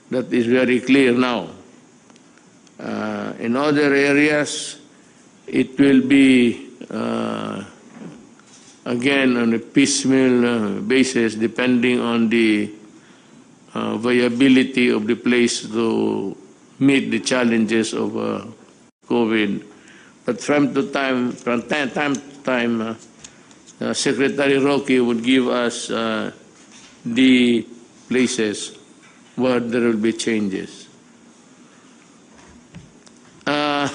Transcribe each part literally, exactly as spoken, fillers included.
That is very clear now. Uh, in other areas, it will be, uh, again, on a piecemeal, uh, basis, depending on the, uh, viability of the place to meet the challenges of, uh, COVID. But from to time, from time, time to time, uh, uh, Secretary Roque would give us, uh, the places where there will be changes. Uh,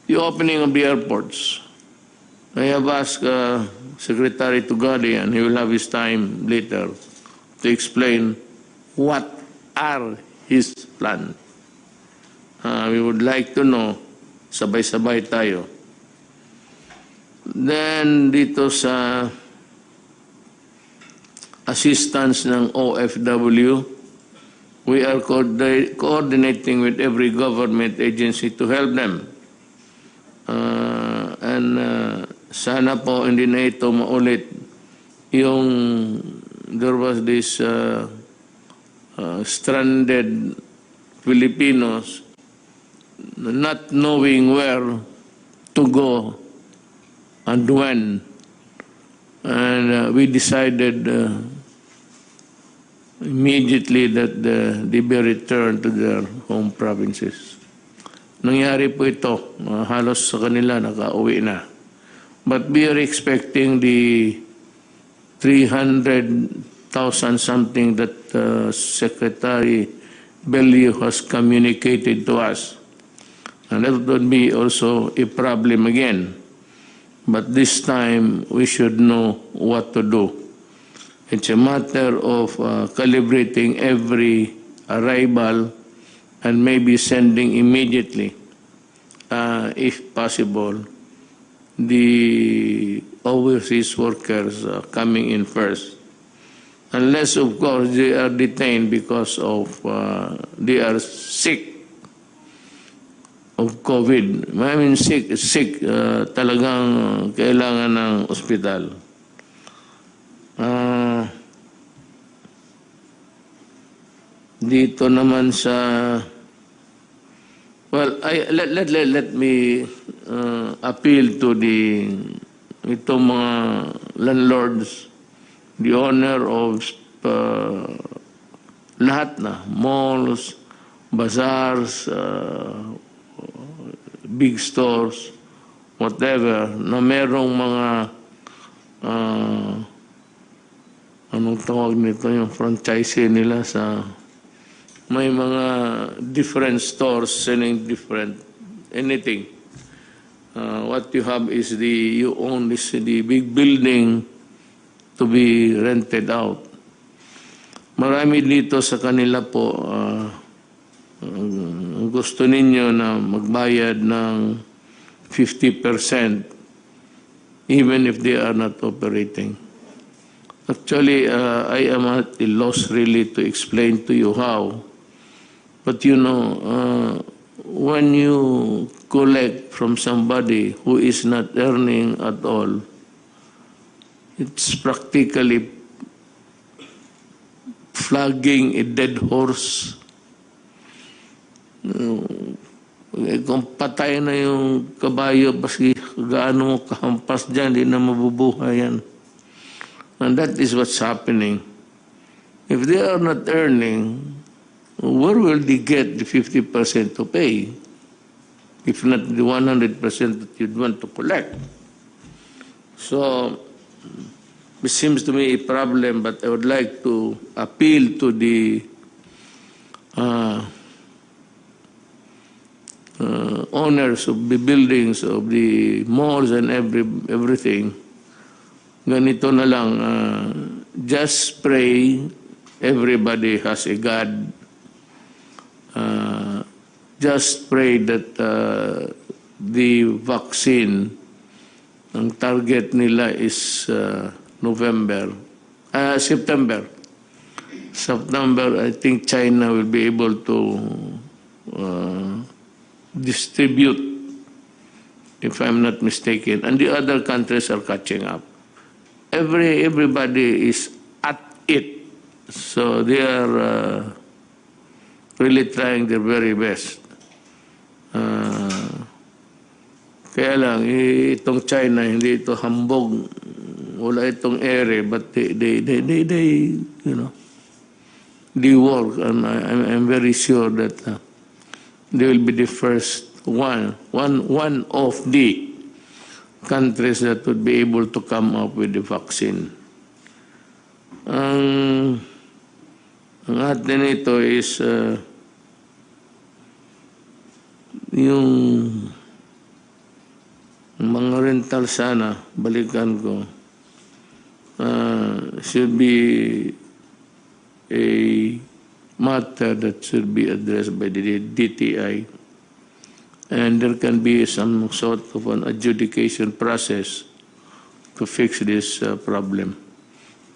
the opening of the airports. I have asked, uh, Secretary Tugadi, and he will have his time later to explain what are his plan. Uh, we would like to know, sabay-sabay tayo. Then, dito sa assistance ng O F W, we are coordi-, coordinating with every government agency to help them. Uh, and, uh, sana po hindi na ito maulit. Yung, there was this, uh, uh, stranded Filipinos not knowing where to go and when. And, uh, we decided, uh, immediately that the, they be returned to their home provinces. Nangyari po ito, uh, halos sa kanila nakauwi na. But we are expecting the three hundred thousand something that, uh, Secretary Bello has communicated to us. And that would be also a problem again. But this time, we should know what to do. It's a matter of, uh, calibrating every arrival and maybe sending immediately, uh, if possible, the overseas workers, uh, coming in first. Unless, of course, they are detained because of, uh, they are sick of COVID. I mean, sick, sick, uh, talagang kailangan ng ospital. Uh, dito naman sa, well, I, let, let, let, let me, uh, appeal to the, itong mga landlords, the owner of, uh, lahat na, malls, bazaars, uh, big stores, whatever, na merong mga, uh, anong tawag nito, yung franchise nila sa, may mga different stores selling different anything. Uh, what you have is the, you own is the big building to be rented out. Marami dito sa kanila po, uh, ang gusto ninyo na magbayad ng fifty percent even if they are not operating. Actually, uh, I am at a loss really to explain to you how. But you know, uh, when you collect from somebody who is not earning at all, it's practically flogging a dead horse. Uh, eh, kung patay na yung kabayo, paski gaano mo kahampas dyan, di na mabubuhay yan. And that is what's happening. If they are not earning, where will they get the fifty percent to pay? If not the one hundred percent that you'd want to collect. So, it seems to me a problem, but I would like to appeal to the, uh, uh, owners of the buildings, of the malls and every, everything. Ganito na lang, uh, just pray everybody has a God. Uh, just pray that, uh, the vaccine, ang target nila is, uh, November, uh, September. September, I think China will be able to, uh, distribute, if I'm not mistaken, and the other countries are catching up. Every, everybody is at it. So they are uh, really trying their very best. Uh, kaya lang, i- itong China, hindi ito hambog. Wala itong ere, but they, they, they, they, they you know, they work. And I, I'm, I'm very sure that uh, they will be the first one, one, one of the countries that would be able to come up with the vaccine. Ang, ang atin nito is uh, yung mga rental sana, balikan ko, uh, should be a matter that should be addressed by the D T I. And there can be some sort of an adjudication process to fix this uh, problem.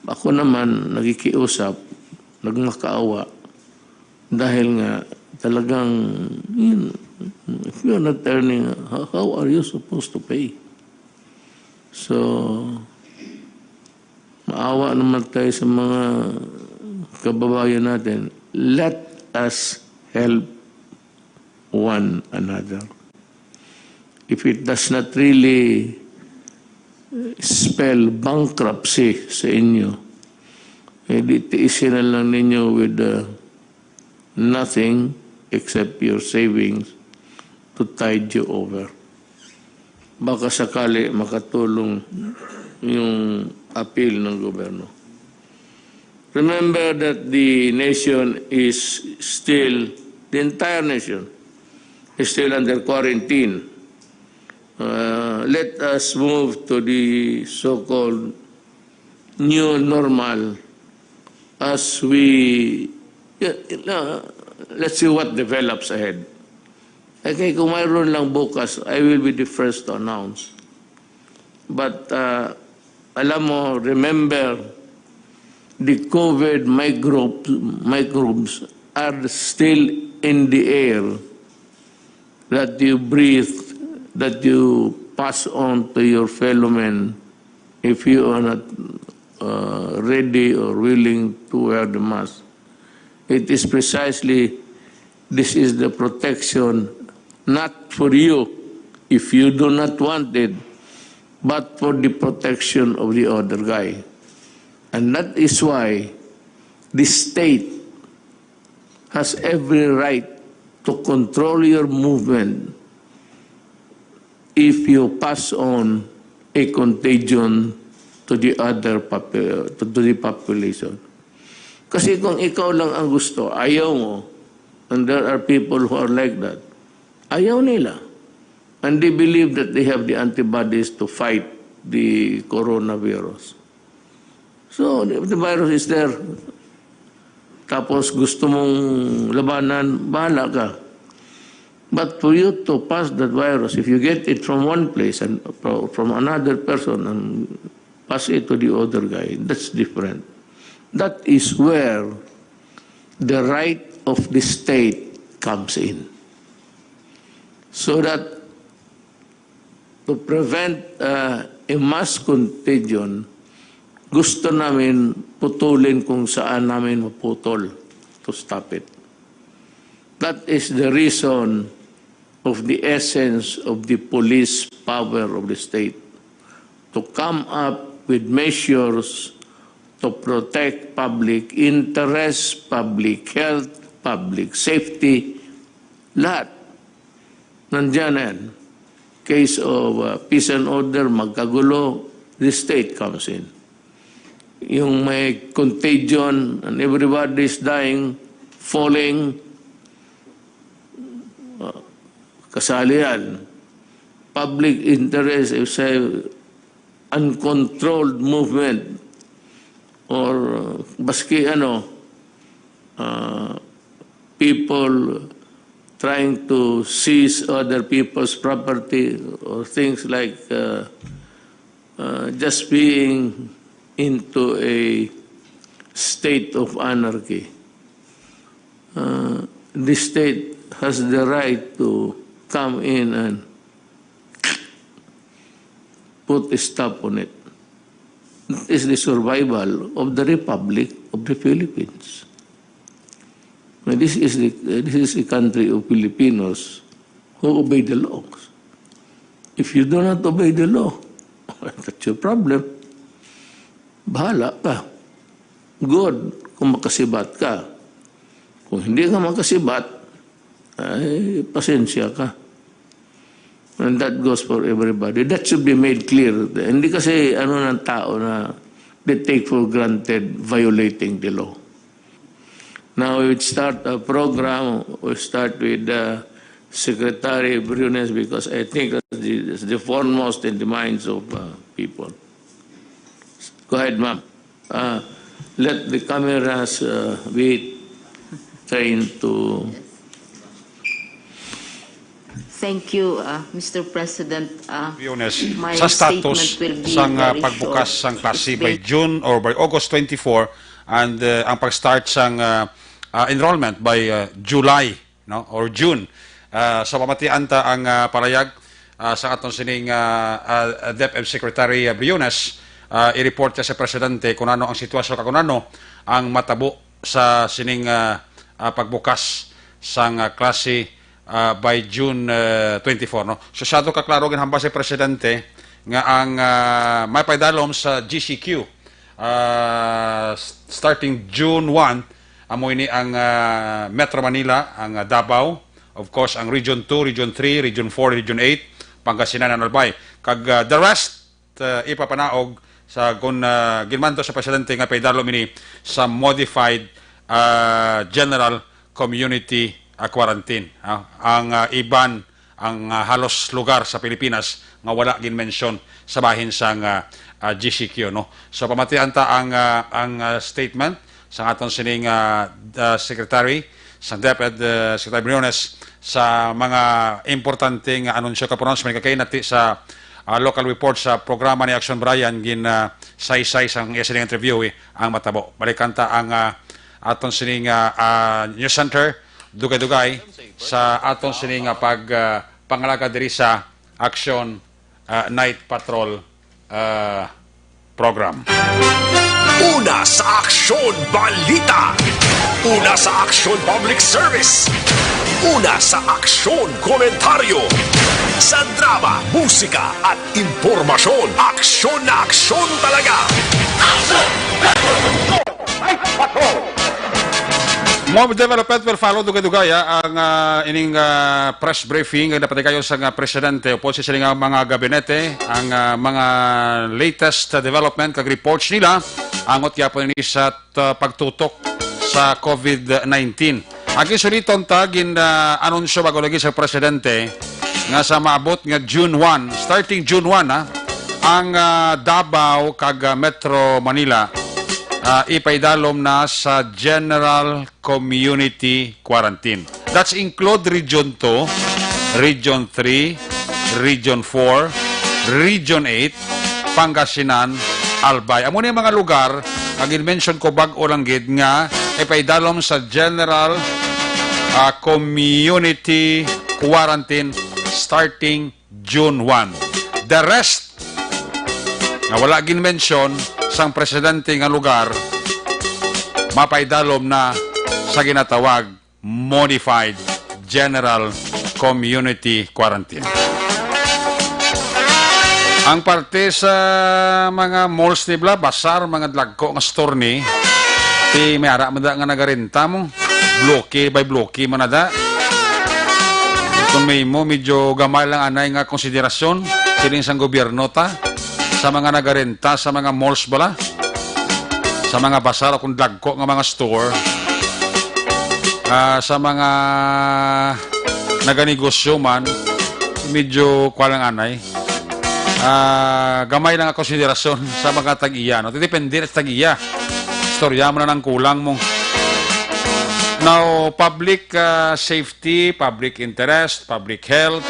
Ako naman, nakikiusap, nagmakaawa, dahil nga talagang, you know, if you're not earning, how, how are you supposed to pay? So, maawa naman tayo sa mga kababayan natin. Let us help one another. If it does not really spell bankruptcy sa inyo, eh, di tiisin na lang ninyo with uh, nothing except your savings to tide you over. Baka sakali makatulong yung appeal ng gobyerno. Remember that the nation is still, the entire nation is still under quarantine. Uh, let us move to the so-called new normal as we, yeah, uh, let's see what develops ahead. Okay, kung mayroon lang bukas, I will be the first to announce. But uh, alam mo, remember, the COVID microbe, microbes are still in the air that you breathe, that you pass on to your fellow men if you are not uh, ready or willing to wear the mask. It is precisely, this is the protection not for you if you do not want it, but for the protection of the other guy. And that is why the state has every right to control your movement if you pass on a contagion to the other popu- to the population. Kasi kung ikaw lang ang gusto, ayaw mo, and there are people who are like that, ayaw nila. And they believe that they have the antibodies to fight the coronavirus. So, if the virus is there, tapos gusto mong labanan, bahala ka. But for you to pass that virus, if you get it from one place and fro- from another person and pass it to the other guy, that's different. That is where the right of the state comes in. So that to prevent uh, a mass contagion, gusto namin putulin kung saan namin maputol to stop it. That is the reason of the essence of the police power of the state to come up with measures to protect public interests, public health, public safety, lahat. Nandiyan na yan. Case of uh, peace and order, magkagulo, the state comes in. Yung may contagion and everybody is dying, falling, uh, kasali yan. Public interest, if say, uncontrolled movement or uh, baski ano, uh, people trying to seize other people's property or things like uh, uh, just being into a state of anarchy. Uh, the state has the right to come in and put a stop on it. That is the survival of the republic. of the Philippines. Now, this is the, this is a country of Filipinos who obey the laws. If you do not obey the law, that's your problem. Bahala ka. Good kung makasibat ka. Kung hindi ka makasibat, ay, pasensya ka. And that goes for everybody. That should be made clear. Hindi kasi ano ng tao na they take for granted violating the law. Now we start a program, we start with uh, Secretary Briones because I think that's the, that's the foremost in the minds of uh, people. Go ahead, ma'am. Uh, let the cameras uh, be trained to Thank you, uh, Mister President. Uh, Briones, my sa status statement will be sang uh, very pagbukas short. Sang klase It's by based June or by August twenty-four, and uh, ang pag-start sang uh, uh, enrollment by uh, July, no, or June. Uh, sa pamatian ta ang uh, parayag uh, sa aton sining uh, uh, DepEd Secretary uh, Briones, uh, i-report siya sa presidente kung ano ang sitwasyon kag kung ano ang matabo sa sining uh, uh, pagbukas sang uh, klase uh, by June uh, twenty-four, no? So, masyado ka klaro ginhambal sa presidente nga ang uh, may paidalom sa G C Q uh, s- starting June one, amo ini ang uh, Metro Manila, ang uh, Davao, of course, ang Region two, Region three, Region four, Region eight, Pangasinan and Albay. Kag uh, the rest, uh, ipapanaog sa kun uh, ginmando sa presidente nga paidalom ini sa modified uh, general community uh, quarantine. Ah, ang uh, iban ang uh, halos lugar sa Pilipinas nga wala ginmensyon sa bahin sang uh, uh, G C Q, no. So pamatian ta ang uh, ang uh, statement sa aton sining uh, uh, secretary sa DepEd uh, Secretary Briones sa mga importante nga anunsyo ka pronouncement kakainati sa uh, local report sa programa ni Action Brian gin uh, saysay sang iya sining interview eh, ang matabo. Balikan ta ang uh, aton sining uh, uh, news center dugay-dugay sa aton sining uh, pag uh, pangalaga diri sa Action uh, Night Patrol uh, Program. Una sa Aksyon Balita. Una sa Aksyon Public Service. Una sa Aksyon Komentaryo. Sa drama, musika at impormasyon, aksyon na aksyon talaga. More development will follow dugay-dugay ah, ang ah, ining ah, press briefing nga napatigayon sa nga presidente upod sa sila nga mga gabinete ang ah, mga latest development kag reports nila angot gyapon ini sa ah, pagtutok sa COVID nineteen. Ang suliton ta gin ah, anunsyo bago lagi sa presidente nga sa maabot nga June one, starting June one ha, ang ah, Davao kag ah, Metro Manila ah, ipaidalom na sa general community quarantine. That's include Region two, Region three, Region four, Region eight, Pangasinan, Albay. Amo ni mga lugar nga gin-mention ko bag-o lang gid nga ipaidalom sa general ah, community quarantine starting June one. The rest nga wala gin-mention sang presidente nga lugar mapaidalom na sa ginatawag modified general community quarantine. Ang parte sa mga malls ni bla, bazar, mga dagko nga store ni, ti may ara man da nga nagarenta mo. Bloke by bloke man na da. Kung may mo, medyo gamay lang anay nga konsiderasyon siling sang gobyerno ta sa mga nagarenta sa mga malls bala, sa mga bazar o kung dagko nga mga store, ah, sa mga naganegosyo man, medyo kwa lang anay. Ah, gamay lang ang konsiderasyon sa mga tag-iya, no? Depende sa tag-iya. Istorya mo na ng kulang mo. Now, public ah, safety, public interest, public health.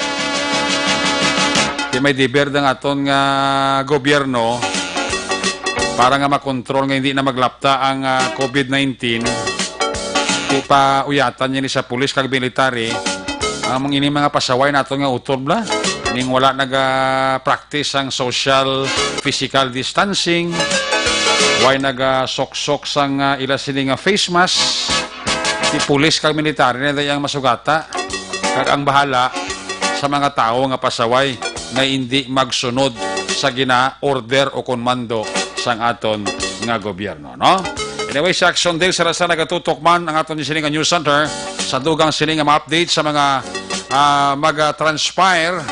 Di may deber ang aton nga gobyerno para nga makontrol nga hindi na maglapta ang ah, COVID nineteen. Di pa uyatan niya ni sa pulis kag military ang mga ini mga pasaway nato nga utod bla. Ning wala naga-practice ang social physical distancing. Way nagasuksok sang, ah, ila sini nga face mask, ti pulis kag military na day ang masugata, kag ang bahala sa mga tawo nga pasaway nga indi magsunod sa gina-order o kon mando sang aton nga gobyerno, no? Anyway, sa Aksyon Day, sa rasa nagatutok man ang aton sini nga news center sa dugang sini nga ma-update sa mga, ah, mag-transpire,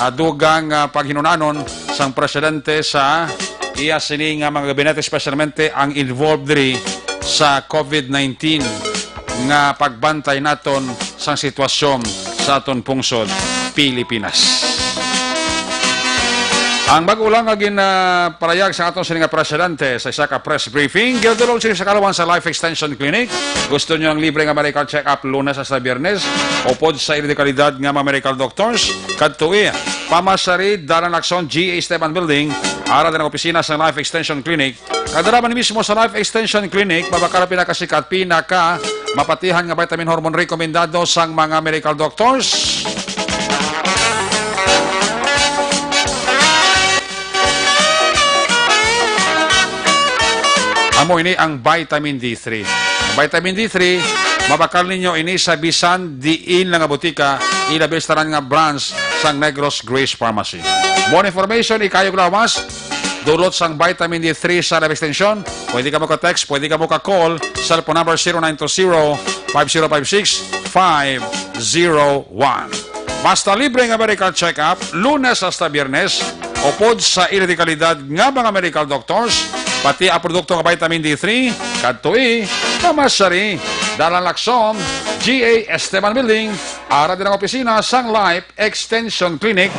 ah, dugang, ah, paghinunanon sang presidente sa iya sini nga mga gabinete, especialmente ang involved diri sa covid nineteen nga pagbantay naton sang sitwasyon sa aton pungsod, Pilipinas. Ang bag-o lang nga ginapahayag sa aton sini nga presidente sa isa ka press briefing, ginadulong sini sa kalawan sa Life Extension Clinic. Gusto niyo ng libre nga medical check-up Lunes hasta Biyernes, upod sa ila dekalidad nga mga medical doctors? Kadtoi, pamasari, Dalan Lacson, G A Esteban Building, ara din ang opisina sa Life Extension Clinic. Kadalaman mismo sa Life Extension Clinic, mabakal ang pinakasikat, pinaka mapatihan nga vitamin hormone rekomendado sang mga medical doctors. Amo ini ang vitamin D three. Ang vitamin D three, mabakal ninyo ini sa bisan diin lang nga butika, ilabi sa tanan nga branch sang Negros Grace Pharmacy. More information, ikayog lawas, dulot sang vitamin D three sa Life Extension. Pwede ka mo ka-text, pwede ka mo ka-call. Cellphone number zero nine two zero, five zero five six, five zero one. Basta libre nga medical check-up, Lunes hasta Biyernes, upod sa ila dekalidad nga mga medical doctors, pati ang produkto nga vitamin D three, kadtoi, pamasari, Dalan Lacson, G A Esteban Building, ara din ang opisina sang Life Extension Clinic.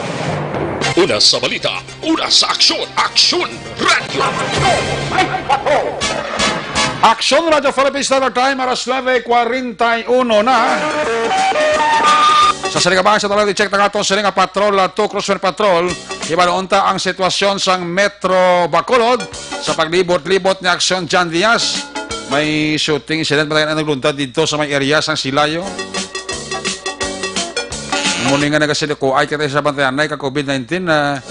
Una sa balita, una sa aksyon, Aksyon Radyo. Aksyon Radyo Philippines Standard Time, alas nuebe kwarenta y uno na. Sa sining kabahin sa tanan, i-check na naton sini nga patrol, ah, to Cruzman Patrol. Hibalo unta ang sitwasyon sang Metro Bacolod sa paglibot-libot ni Aksyon John Diaz. May shooting incident, matay na nagluntad dito sa may area sang Silayo. Muni nga nagasilukoay kita sa bantayan na ka covid nineteen na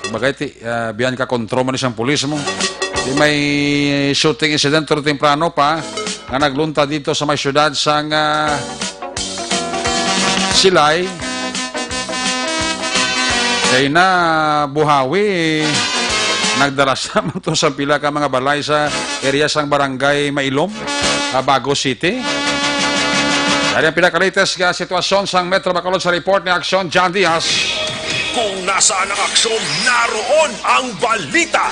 bagay ti, ah, biyan ka kontro man isang pulis mo. Di may shooting incident pero temprano pa nga nagluntad dito sa may syudad sang, ah, Silay. Kay na Buhawi, nagdala sa man to sa pila ka mga balay sa area sang Barangay Mailom, ah, Bago City. Dari ang pinaka-latest nga sitwasyon sang Metro Bacolod sa report ni Aksyon John Diaz. Kung nasaan ang aksyon, naroon ang balita.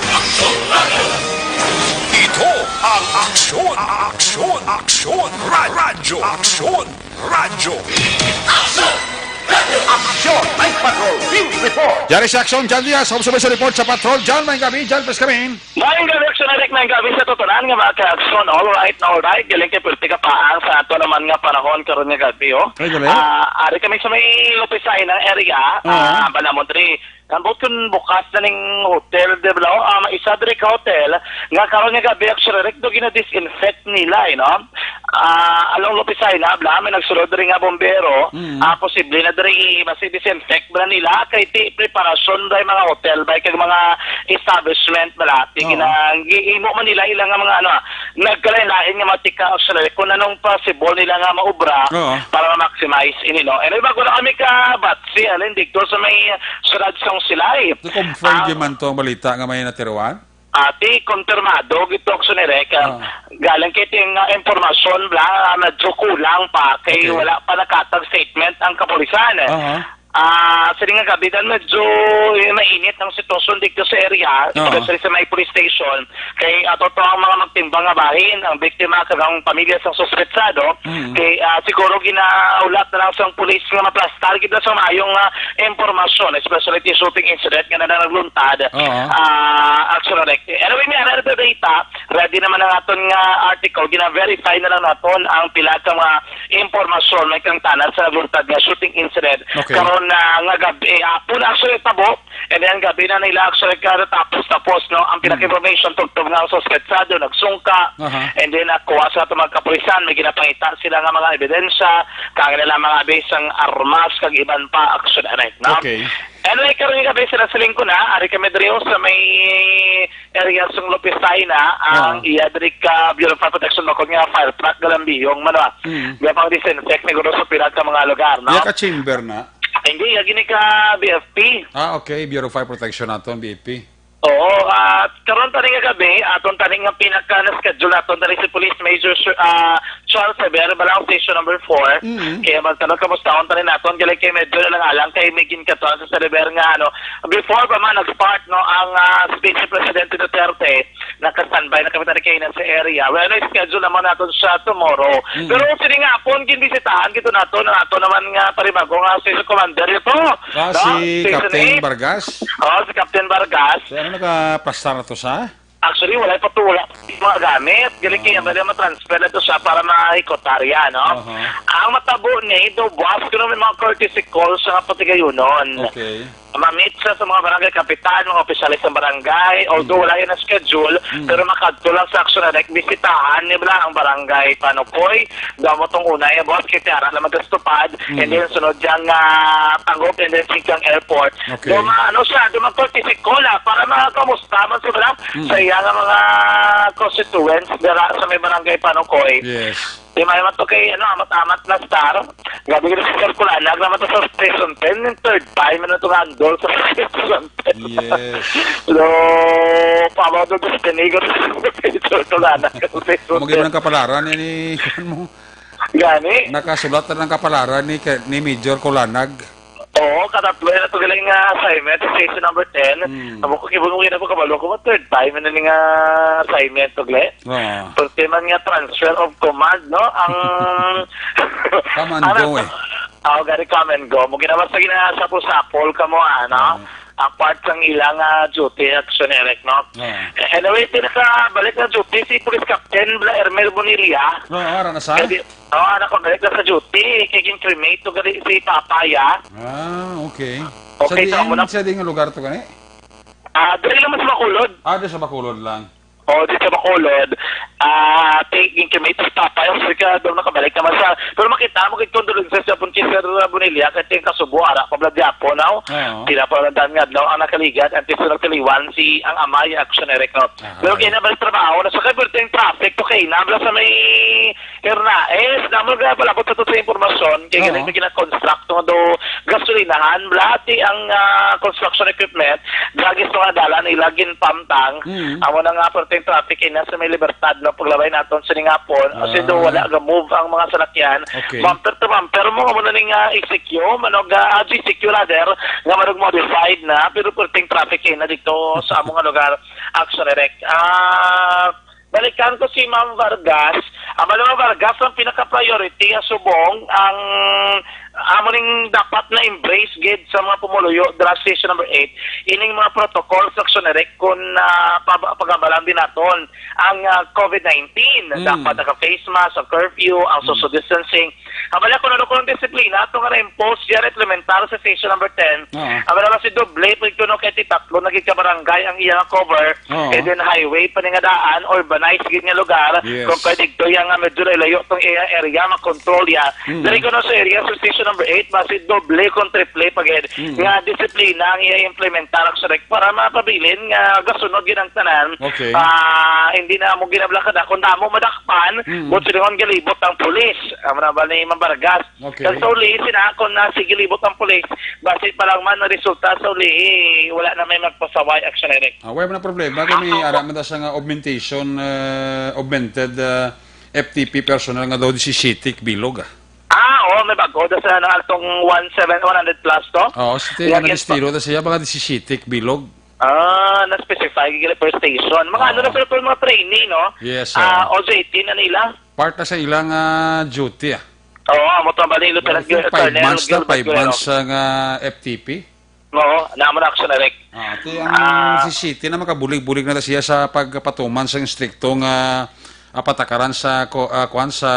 Ito ang Aksyon, Aksyon, Aksyon, Ra-, Radyo, Aksyon, Radyo. Aksyon! Aksyon! Night Patrol! Field Report! Yari sa Aksyon, John Diaz, observation report sa Patrol. John, may gabi. John, please come in. Maayong gabi, Aksyon Eric, maayong gabi sa tutunan nga mga ka-aksyon. All right na all right, galing kay pwerte ka pa ang sa ato naman nga panahon karon nga gabi, oh. Ay, galing. Ah, ari kami sa may Lupisay ng area, Oo. ah, Balamon diri. Ambot kun bukas na ning hotel, di ba? Ah, may isa diri ka hotel nga karon nga gabi, Aksyon Eric, do gina-disinfect nila, eh, no? Ah, along Lupisay na, bla, may nagsulod diri nga bombero. Mm. Ah, posible na diri i-, mas i-disinfect ba nila kay ti preparasyon ba yung mga hotel ba kag mga establishment ba la? Ti Oo. gina-, gihimo man nila ilang nga mga ano, ah, nagkalain-lain nga mga tika, Aksyon Eric, kung anong possible nila nga maubra Oo. para ma-maximize ini, no? Anyway, bago na kami ka batsi, alin dito sa may siyudad sang Silay. Na-confirm Ah, gyud man to ang balita nga may natiruan? Ati, konfirmado gito, Aksyon Eric, ah, Ah. galing kay ting, ah, impormasyon bla, ah, medyo kulang pa kay Okay. wala pa nakatag statement ang kapulisan. Aha. Ah, sini nga gabi dan medyo, eh, mainit ang sitwasyon dito sa area, Oo. especially sa may police station. Kay ato to ang mga magtimbang nga bahin, ang biktima kag ang pamilya sa suspetsado. Mm. Kay, ah, siguro ginaulat na lang sang pulis nga maplastar kita sa maayong, ah, impormasyon, especially ti shooting incident nga na nagluntad. Oo. Ah, Aksyon Eric. Anyway, may ara na balita. Ready naman ang aton nga article. Gina-verify na lang naton ang pila ka mga impormasyon may kangtanan sa nagluntad nga shooting incident. Okay. Karon na nga gabi, ah, hapon actually tabo. And then gabi na nila actually ka tapos-tapos, no? Ang Mm. pinaka-information tungtong nga ang suspetsado nagsungka. Aha. And then nakuha sa ato mga kapulisan, may ginapangita sila nga mga ebidensya, kang nila mga abis ang armas kag iban pa, Aksyon Eric, no? Okay. Anyway, karon nga gabi, sila siling ko na, ari kami diri sa may area sang Lopez na, ang Ah. iya diri ka Bureau of Fire Protection, bakod nga fire truck, galambiyong, mano, ah. Mm. Nga pang disinfect, siguro sa pila ka mga lugar, no? Iya ka chamber na? Hindi, iya gini ka B F P. Ah, okay. Bureau of Fire Protection nato, ang B F P. Oo, at karon tani nga gabi, aton tani nga pinaka na-schedule naton tani si Police Major Sir, ah, Charles Javier, Balao Station number four. Mm. Kaya magtanong, kamusta ang tani naton? Galing kay medyo alang-alang kay may ginkatuan sa Javier nga, ano, before pa man nag-start, no, ang, ah, speech ni Presidente Duterte, naka-standby na kami tani kayo sa area. Well, na-schedule naman naton siya tomorrow. Mm. Pero sini nga hapon, ginbisitahan gito nato, na ato naman nga paribago nga station commander ito. Ah, no? Si Station Captain eight. Vargas? Oo, si Captain Vargas. So, ano, nakaplastar na to sa? Actually, wala pa to, wala pa yung mga gamit. Galing kaya Ah. ba na matransfer na to siya para maikotarya, no? Aha. Ang matabo ni, do buwas ko naman mga courtesy call sa mga patigayunon. Okay. Ma-meet siya sa mga barangay kapitan, mga opisyalis ng barangay. Although Mm. wala yan na schedule, Mm. pero makadto lang sa Action Direct, bisitahan niya lang ang barangay Panukoy. Damo tong una yan, boss, kay Tiara lang magastupad. Mm. And then sunod yang, ah, Tangub, and then Singkang Airport. Okay. Do ma-, ano siya, do mag-courtesy call, ah, para makamusta man sila Mm. sa iya nga mga constituents dira sa may barangay Panukoy. Yes. Di man man to kay, ano, amat-amat na star. Grabe gid si Sir Kulanag naman to sa Station ten, yung third time na to handle sa Station ten. Yes. So, pabado destiny ko si Sir Kulanag sa Station Kamo gid ten. Ang kapalaran ni, ni, kuwan mo. Gani? Nakasulat na ng kapalaran ni, ni Major Kulanag. Oo, katatlo na to galing nga assignment sa station number ten. Hmm. Amo ko, kibungo na ko, kabalo ko, third time na ni nga assignment to, gle. Oo. First time man nga transfer of command, no? Ang Come and ano go, to? Eh. Oh, gari come and go. Mo ginawa sa ginasapol-sapol ka mo, ano? Oo. Ang part sang ilang, ah, duty, Action Direct, no? Oo. Eh, anyway, din sa balik ng duty, si Police Captain Bla Ermel Bonilla. Oo, ara na sa? Eh, di, oh, anak ko, balik na sa duty. Kay gin-cremate to gali si Papaya. Ah, okay. Okay, sa so, diin, amo na. Sa diin nga lugar to gani? Ah, dali lang sa Bacolod. Ah, doon sa Bacolod lang. Oh, di sa Bacolod. Ah, ti-, gin-cremate si Papaya. Sige, doon nakabalik naman sa, pero makita mo, kay condolences sa Sir Bonilla, kay ting kasubo, ara, pabla di apo, no? Oo. Sila pa lang nga, no, ang nakaligad, ang tiso nagtaliwan, si, ang amay, Action Direct, no? Aha. Pero kaya na balik trabaho, nasa kay, pero ting traffic, to kay, nabla sa may Hernaez, naman nga palabot sa to sa impormasyon, kay Oo. Galing may gina-construct nga do gasolinahan, blati ang, ah, construction equipment, dragis mga dalan, nila ginpamtang, Mm. amo na nga perting traffic ina sa may Libertad, no, paglabay naton sa ningapon, kasi Ah. do wala ga-move ang mga salakyan, Okay. bumper to bumper mo, amo na ning, ah, E C Q, manog, ah, G C Q rather, nga manog modified na, pero perting traffic ina dito sa among lugar, Action Direct. Ah, Balikan ko si Ma'am Vargas. Ang Ma'am Vargas, ang pinaka-priority nga subong, ang amo ning dapat na embrace gid sa mga pumuluyo, dira sa station number eight, ining mga protocol sa Action Direct kun, ah, pab-, pagabalan din naton ang, ah, covid nineteen. Mm. Dapat naka-face mask, ang curfew, ang Mm. social distancing. Ang bala ko na kung disiplina, ito nga na-impose yan, implementar sa station number ten. Oo. Ang bala si doble, pag kuno kay ti tatlo na gid ka barangay ang iya nga cover, Oo. and then highway pa ni nga daan, urbanized gid nga lugar, Yes. kung pwede ito yang, ah, medyo layo tong iya area, makontrol ya. Mm. Dali ko na sa area sa station number eight, basi doble kung triple pa gid Mm. nga disiplina ang iya implementar, Action Direct, para mapabilin nga gasunod gid ang tanan. Okay. Ah, hindi na mo ginabla kada kung damo madakpan, Mm. but silingon galibot ang pulis. Amo na ba ni Ma'am Vargas? Okay. Kag sa uli, sina, kung na sige libot ang pulis, basi pa lang man ang resulta sa uli, wala na may magpasaway, Action Direct. Ah, wala na problema. Kami, Ah, ara man ta sa nga augmentation, uh, augmented, uh, F T P personnel nga daw disisiyete bilog, ah. Ah, oo, may bago. Da sa, ano, atong one seven, one hundred plus to? Oo, si Yan, ano, yan, estilo, da siya, mga disisiyete bilog. Ah, na-specify, gila per station. Mga ano Oo. na, sir, kung mga training, no? Yes, sir. Ah, O J T na nila. Part na sa ilang, ah, duty, ah. Oo, amo to, bali, Lieutenant Well, I think Colonel five months na, Gilbert five Guerrero. Months ang, ah, F T P. Oo, naamo na, Action Direct. Ah, ti ang Ah. C C T na makabulig-bulig na siya sa pagpatuman sa istrikto nga, ah, patakaran sa ko-, ah, kuwan, sa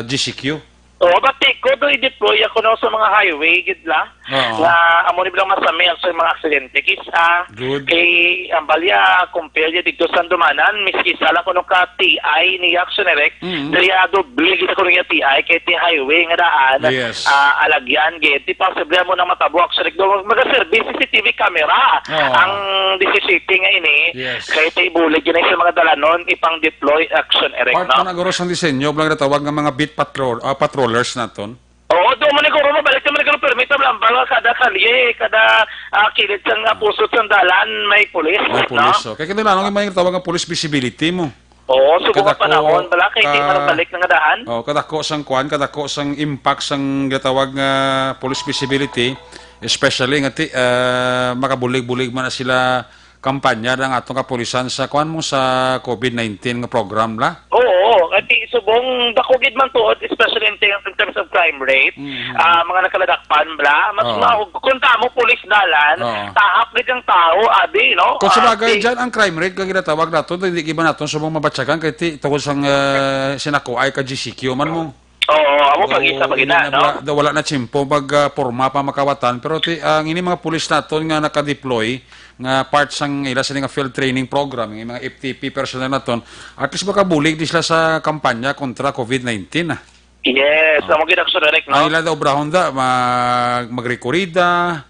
G C Q. Oo, Pati ko do i-deploy ako no sa mga highway gid la. Oo. Nga amo ni bilang masami ang sa mga aksidente. Kis-a Good. Kay ang balya compare ya dito sa Andumanan, miski isa lang kuno ka T I ni Action Direct, Mm. diri ado bligid ako niya T I kay ti highway nga daan. Yes. Ah, alagyan gid. Di posible mo nang matabo Action Direct. Do magaserbi C C T V camera Oo. ang D C C P nga ini. Yes. Kay ti bulig yun sa mga dalanon ipang deploy Action Direct, Part no? na guro sang disenyo, blang natawag nga mga beat patrol, ah, patrollers naton. Oo, doon mo ni guro, mabalik naman ni guro, permit ang lambang kada kalye, kada ah, kilid sang ah, pusot sang dalan may pulis, May no? Pulis, oh. Kaya kinailangan yung may tawag nga police visibility mo. Oo, subo nga Kadako panahon, bala, kay di ka- marabalik na nga daan. Oh, kadako sang kwan, kadako sang impact sang gatawag nga police visibility, especially nga ti, ah, makabulig-bulig man na sila kampanya ng atong kapulisan sa kwan mo sa covid nineteen nga program la. Oo, at di subong dako gid man tuod, especially in, ter- in terms of crime rate, Mhm. ah, mga nakaladakpan bla, mas Oo. ma- kung tamo pulis dalan, Oo. tahap gid ang tao, abi, no? Kung sa Ah, bagay di- dyan, ang crime rate, kag ginatawag nato, hindi giba nato subong mabatyagan kay ti tungod sang ah, sinakuay ka G C Q man mo. Oo, amo pag isa pag ina, no? Wala, wala na tsimpo pag ah, porma pa makawatan, pero ti ang ini mga pulis naton nga naka-deploy nga part sang ila sini nga field training program, nga mga F T P personnel naton, at least makabulig di sila sa kampanya kontra covid nineteen, ah. Yes, amo gid ang direct, no? Ang ila daw obrahon da, mag magrekurida,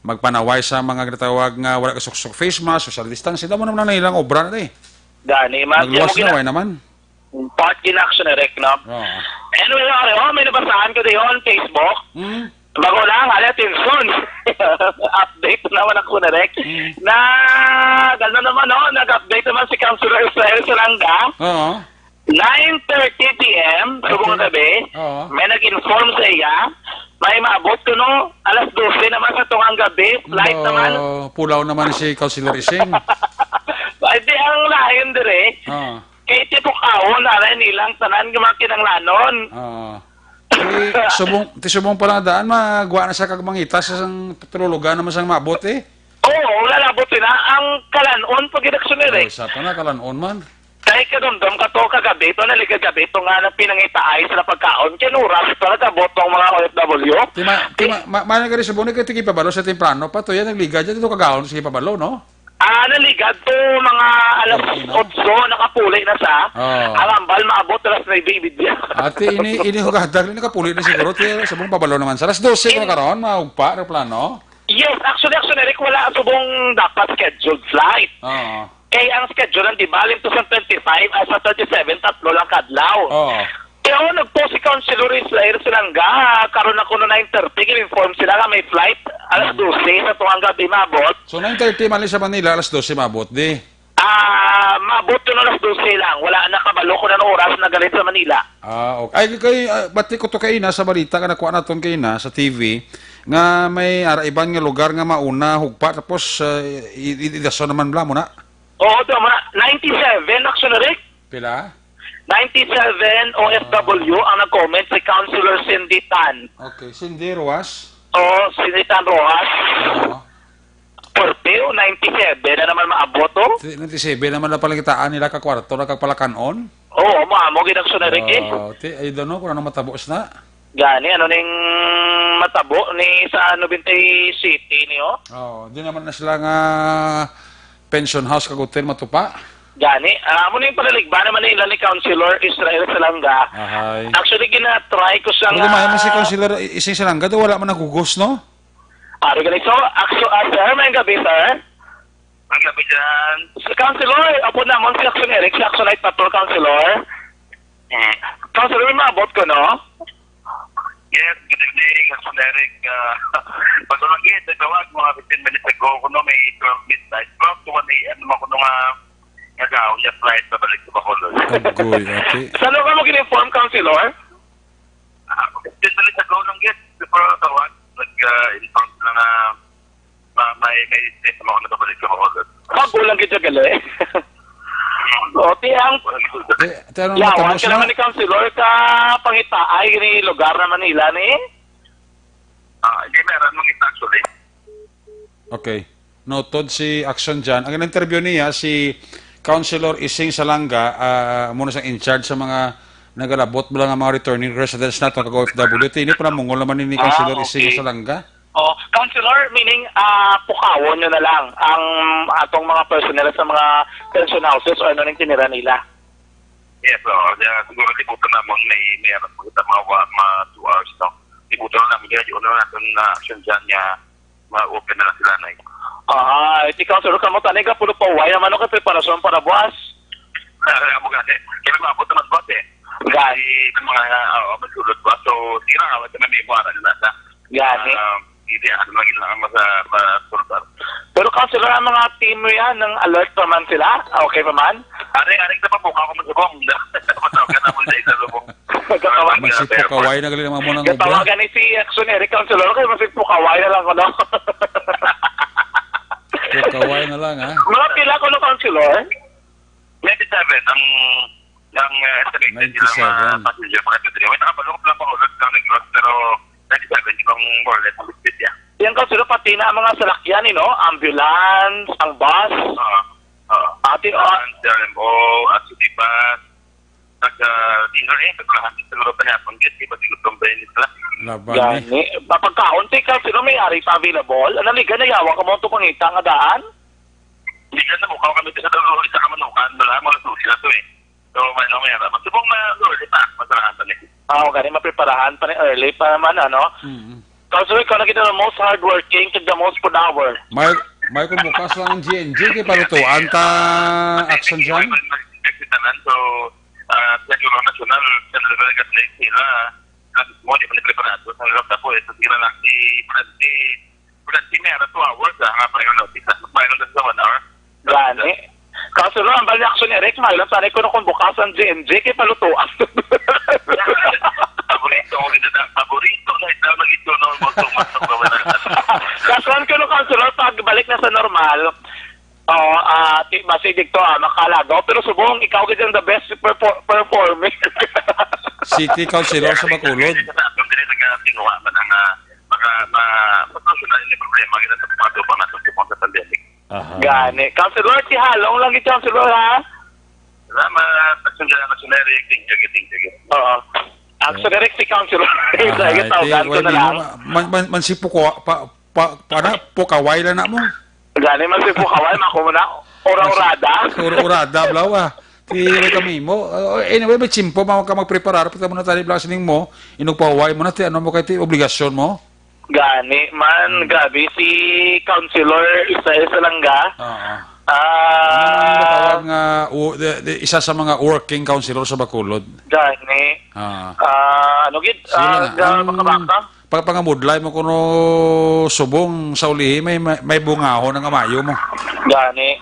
magpanaway sa mga ginatawag nga wala kasuksok face mask, social distancing, damo naman ang ilang obra na eh. Gani, man, Magluwas kaya mo na, gina- way naman. Part in action, Eric, no? Oo. Anyway, ano, may nabasahan ko diyon on Facebook. Hmm? Bago lang, ali, atensyon. Update naman ako, Eric. Hmm. Na, gano'n naman, no? Nag-update naman si Councilor Israel Salanga. Oo. Nine thirty P M, subong Okay. gabi, Oo. may nag-inform sa iya, may maabot ko, no? Alas dose naman sa tungang gabi, flight Ba, naman. Pulaw naman si Councilor Ising. Ay, di ang lain dire. Oo. Kay ti pukawon, aray nilang tanan nga mga kinanglanon. Oo. Ti subong, ti subong pala nga daan, magwa na sa kagmangita sa sang tululugan naman sang maabot eh. Oo, wala labot sila. Ang kalanon, pag inaksyon nila eh. Oh, isa pa na, kalanon man. Kay kadumdum ka to, kagabi to, naligad gabi to nga nagpinangitaay sila pagkaon. Kinuras pa, nagabot ang mga O F W. Ti ma, ti ma, ma, ma, nagari subong, nagkatigi pabalo sa temprano pa to, yan, nagligad, yan, ito kagaon, sige pabalo, no? Ah, naligad to mga alas Gabi na. Otso, nakapuli na sa. Oh. Ang ambal maabot alas nuebe y media. Ate, ini, ini hugadag, ini nakapuli na siguro. Ti, sa mong pabalo naman. Sa alas dose na In- karon, maugpa, aeroplano. Yes, actually, actually, Eric, wala subong dapat scheduled flight. Oo. Kay ang schedule ang di balim to sa twenty-five at sa twenty-seven, tatlo lang kadlaw. Oo. Pero nagpost si Councilor Israel Salanga, karon ako no nine thirty, gin-inform sila nga may flight alas dose sa tungang gabi maabot. So, nine thirty man sa Manila, alas dose maabot, di? Ah, maabot yun alas dose lang. Wala na kabalo kung anong oras na galing sa Manila. Ah, okay. Ay, kay, ah, bati ko to kaina sa balita nga nakuha naton kaina sa T V nga may ara iban nga lugar nga mauna hugpa tapos ah, i- i- idason naman bla mo na. Oo, tama. Ninety-seven, actually, Rick. Pila? Ninety-seven O F W ang nag-comment, si Councilor Cindy Tan. Okay, Cindy Rojas. Oo, Cindy Tan Rojas. Oo. Forty o ninety-seven na naman maabot, oh. Si ninety-seven naman na palitaan nila ka kwarto na kagpalakanon. Oo, maamo gid ang sunod, eh. Oh, ti, I don't know kung ano matabo na. Gani, ano ning matabo ni sa Noventa y Siete niyo? Oh, di naman na sila nga pension house kag hotel matupa. Gani, ah, amo ning panaligba naman nila ni Councilor Israel Salanga. Ahay. Actually, gina-try ko siya Pero nga, may si Councilor Ising Salanga, daw wala man nagugos, no? Ari gani, so, akso, ah, sir, may gabi, sir. Ang gabi dyan. Si Councilor, apo namon si Action Eric, si Action Light Patrol, Councilor. Hmm. Councilor, may maabot ko, no? Yes, good evening, Action Eric. Ah, pag-ulanggit, nagtawag mga fifteen minutes ago, kuno may twelve midnight, twelve to one A M naman kuno nga, nga gaon niya flight pabalik sa Bacolod. Agoy, ate. Sa ano ka mo gin-inform, Councilor? Ah, fifteen minutes ago lang, yes, before tawag, nag-, ah, inform sila nga ma-, may, may test mo ako nakabalik sa Bacolod. Bago lang kita gali. O, ti ang Walang ito. Te, te, ano Yawan matapos ka na? naman ni Councilor ka pangitaay ni lugar na Manila ni? Ah, hindi, meron mong ito actually. Okay. Noted si Action Jan. Ang in-interview niya si Councilor Ising Salanga, ah, muna sa in charge sa mga Nagalabot bala nga mga returning residents nato kag O F W. Ti ini, panamungol naman ni Ah, Councilor Ising okay. Salanga. Oh, Councilor, meaning, ah, pukawon nyo na lang ang atong mga personnel sa mga pension houses o ano ning tinira nila? Yes, oo. Kaya siguro libutan namon may, may ano, pagkita mga, wa-, mga two hours, no? Libutan na namin, kaya yun na natin na action dyan niya, ma-open na lang sila, Nay. Ah, iti, Councilor, kamo tani ka pulo pa, way naman ako preparasyon para buwas. Kaya mo gani, kaya maabot naman buwas, eh. Gani. Kaya mga, ah, oo, masulod buwas. So, sige na, awat na may ibuharan na sa. Gani. Ah, hindi, ano, lagi lang ang masa-, masulod. Pero, Councilor, ang mga team mo yan, nang alert pa man sila? Okay pa man? Ari, ari, sa pabuka ko magsubong. Matawag ka na mo sa isa lubong. Magkakawa-, Magsipukaway na gali ang mga muna nga obra. Gatawagan ni si Action Eric, Councilor, kaya magsipukaway na lang ko, no? Pukaway na lang, ha? Mga pila ko, no, Councilor? Ninety-seven ang, ang, uh, estimated nga mga Ninety-seven. Passenger, mga passenger. May nakapalungkot lang pa ulit ng Negros, pero ninety-seven yung more or less ang ligpit niya. Yan, Councilor, pati na ang mga salakyan, eh, no? Ambulance, ang bus. Oo. Oo. Ate, ah, Ambulance, R M O, at city bus. Nag, ah, dinner, eh, naglahat sa loob na hapon, gid, di ba, di gutom ba yun, sila? Laban, eh. Gani. Papagkaon, ti, Councilor, may ari pa available? Ano, liga na yawa ka mo itong pangita nga daan? Hindi ka na mukha kami sa loob, isa ka manukan, wala, mga susi na to, eh. So, may, no, may ara. Magsubong na, early pa, masarahan pa, eh. Ah, okay, mapreparahan pa ni early pa naman, ano? Mm. Kaso ikaw na gid ang most hardworking, kag the most pud hour. May, may kung bukas lang ang G N G, kay palutuan ta, Action John. May, may, may, may tanan. So, ah, sa Juro Nasyonal, sa National Gas Lake, sila, ah, mo, di pa nagpreparado. Sa hirap na po, eh. So, sila lang si, si, si May ara two hours, ah, nga pa yung notice. Mas maayo lang sa one hour. Gani. Kaso lang, ang bali action ni Eric, maayo lang, sanay ko na kung bukas ang G N G, kay palutuan. Paborito ko gid na, paborito na ito, mag-ito na, mag-, mag-, mag-, Kaso lang, kuno, Councilor, pag balik na sa normal, oo, ah, ti-, basi dito, ah, makalagaw. Pero subong, ikaw gid ang the best perfor-, performer. City Councilor sa Bacolod. Sa atong dili, nag-, kinuha man ang, ah, maka-, ma-, ma-, solusyonan yung problema, gid sa mga tubang natin sa pandemic. Aha. Gani. Councilor, ti halong lang gid, Councilor, ha? Salamat. Action dyan, Action Eric. Thank you, thank you. Oo. Action Eric, si Councilor. Aha, Sige, tawagan ko na lang. Man, man, man si Puko, pa, pa, pa na, Pukaway lang na mo. Gani man si Pukaway, mako mo na. Ura-urada. Ura-urada, blawa. Ti, may kami mo. Uh, anyway, may tsimpo, mao ka magpreparar, pati mo na tali, bla, sining mo, inugpaway mo na, ti, ano mo kay, ti, obligasyon mo? Gani man, Mm. Grabe si Councilor Isaias Salanga. Oo. Ah. Ano ang natawag nga, u-, the, the, isa sa mga working councilor sa Bacolod? Gani. Ah. Ah, ano gid? Sige Ah, na. ga-, Ang makabaka? pagpangabudlay mo kuno subong sa ulihi, may, may, may bungahon ang amayo mo. Gani.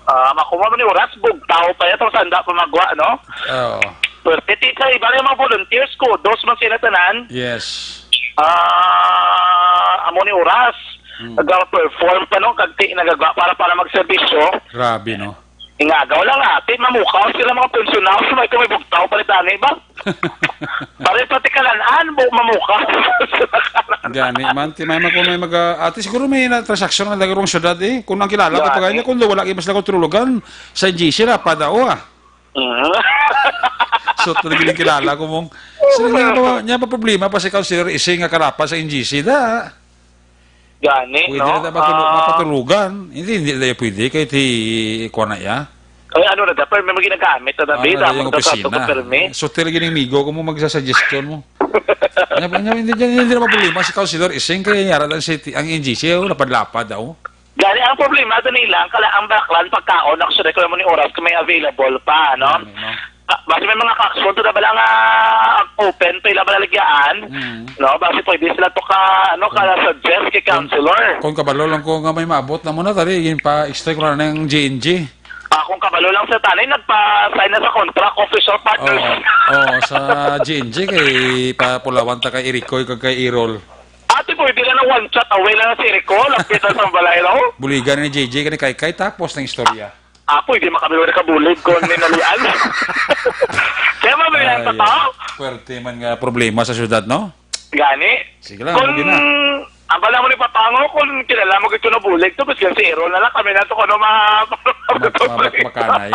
Ah, makuha mo ni oras, bugtaw pa yan, tapos handa pa magwa, no? Oo. Pero, ti, sa iba yung mga volunteers, kudos man sila tanan. Yes. Ah, amo ni oras. Hmm. Nag-perform pa, no? Kag ti, nagagwa para, para magserbisyo. Grabe, no? Ingagaw lang, ate, mamukaw sila mga pensionados, may kung may bugtaw pa rin tani ba? Pare, pati kalan-an, bu-, mamukaw. Gani, man, ti, may, kung may mag-, ah, ate, siguro may na transaksyon nga nagkarong syudad, eh. Kung ang kilala ko, Gani. Pagkanya, kung wala, imas lang ko tulugan, sa G C na, padao, ah. Mm. So, talaga yung kilala ko mong, sila nga ba, niya pa problema pa si Councilor Ising nga karapat sa N G C, da. Gani, Pwede no? na dapat tulu-, Ah. mapatulugan. Hindi, hindi na pwede. Kahit i-, kuha na iya. Ay, ano na dapat? May ginagamit na Ah, dapat. Dapat yung dapat opisina. Permi. So, talaga yung migo ko mo magsasuggestion mo. Nya, nya, hindi, hindi, hindi na problema si Councilor Ising. Kaya yara lang si, ang N G C, oh, lapad-lapad daw. Gani, ang problema doon nila, ang kala-, ang baklan, pagkaon, actually, kung mo ni oras, kung may available pa, no? Ano, no? Ah, basi may mga kakson to na bala nga open to ila balaligyan, Mm. no? Basi pwede sila to ka, ano, Kung, ka suggest kay kung, councilor. Kung kabalo lang ko nga may maabot na mo na, tari, yun pa, extra ko na ng G N G. Ah, kung kabalo lang sa tanay, nagpa-sign na sa contract, official partner. Oo. Oo, sa G N G, kay papulawan ta kay Ericoy, kag kay Errol. Ate, pwede na ng one chat away lang si Erico, lapit na sa balay, no? Buligan ni J J, kani kay kay, tapos ng istorya. Ah, pwede makami wala ka bulig kung may nalian. Kaya mamaya Ay, ang tao. Puwerte man nga problema sa syudad, no? Gani. Sige lang, Kung, okay na. Ang bala mo ni Papango, kung kilala mo gito na bulig to, basta si Errol na lang, kami na to, kung ano ma-, Mak-, mamak-, makanay.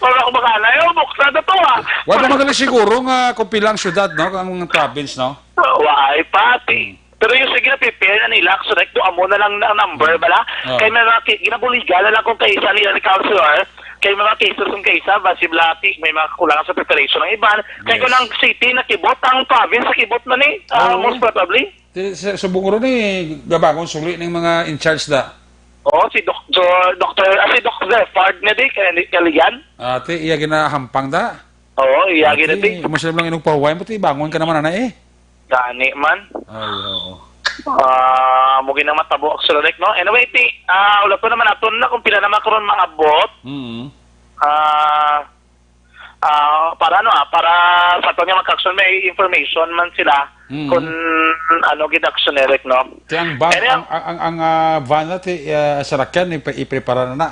Wala akong makana. Ay, buksan na to, ah. Wala man kami siguro nga kung pila ang syudad, no? Ang province, no? Why, pati? Hmm. Pero yung sige na, prepare na nila. So, like, do, amo na lang ang number, Hmm. bala. Oh. Kay may mga ki-, ginabuligan na lang kung kaisa nila ni Councilor. Kay may mga cases kung kaisa, basi blati, may mga kulangan sa preparation ng iban. Kay Yes. kung ang city, nakibot ang province, nakibot man eh. Ah, Oo. most probably. Ti-, sa, sa Bungro ni, gabangon suli ng mga in charge da. Oo, si Doktor, Doktor, ah, si Doc Zephyr nga di, kay, kay Lian. Ate, iya ginahampang da. Oo, iya Ate, gina di. Kung sila lang inugpahuway mo, ti, bangon ka naman, ana, eh. Gani man. Ay, oo. Ah, mo ginang matabo, actually, like, no? Anyway, ti, ah, wala ko naman aton na kung pila naman karon maabot. Mm. Ah, ah, para ano, ah, para sa aton nga magkakson, may information man sila Mm. kung ano gid action, Eric, no? Ti ang van, Kaya ang, ang, ang, ang, ah, van na ti, ah, sarakyan, ipa-, iprepara na na.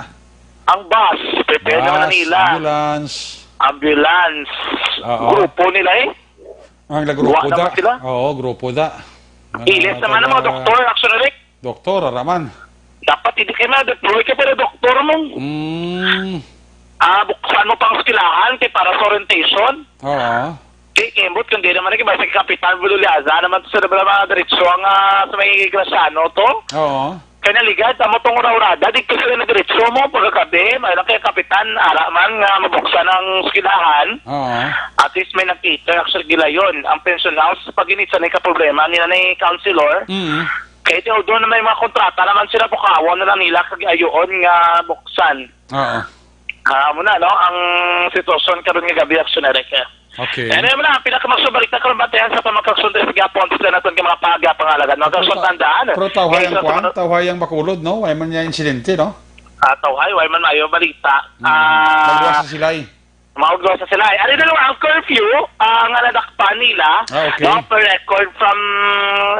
Ang bus, prepare naman na Bus, nila. Ambulance. Ambulance. Oo. Grupo nila eh. Ang la Wa grupo naman da. sila. Oo, grupo da. Mga Ilis naman ang mga taga doktor, actually, Rick. Doktor, ara man. Dapat hindi kayo na-deploy ka pero doktor mo. Mm. Ah, buksan mo pang eskwelahan kay para sa orientation. Oo. Di, kembot kung di naman naging basta kapitan, Bululiaza naman to sa mga diretso ang, ah, sa may Graciano to. Oo. Kaya naligad, amo tong ura-urada, di ko sila nagdiretso mo, pagkagabi, may lang kay kapitan, ara man nga mabuksan ang eskwelahan. Oo. At least may nakita, actually, gilayon ang pension house. Pag init sa may kaproblema nila ni Councilor, Mm. kaya di, although na may mga kontrata naman sila, pukawon na lang nila, kag ayoon nga buksan. Oo. Ah, amo na, no, ang sitwasyon karon nga gabi, aksyon na rin, eh. Okay. Ano naman na, ang pinakamaksubalita karon, bantayan sa pamagkaksunod sa gapon, sa naton ka mga paga, pangalagan. Mga Pero kaksunod, ta-, tandaan. pero tawhay ang Kaysa sa kwan, mga tawhay ang Bacolod, no? Way man niya insidente, no? Ah, tawhay, way man maayo balita. Mm. Ah, Magluwas sa silay. Mauglo sa sila. Ano na lang ang curfew, ah, nga nadakpan nila, Ah, okay. no, per record from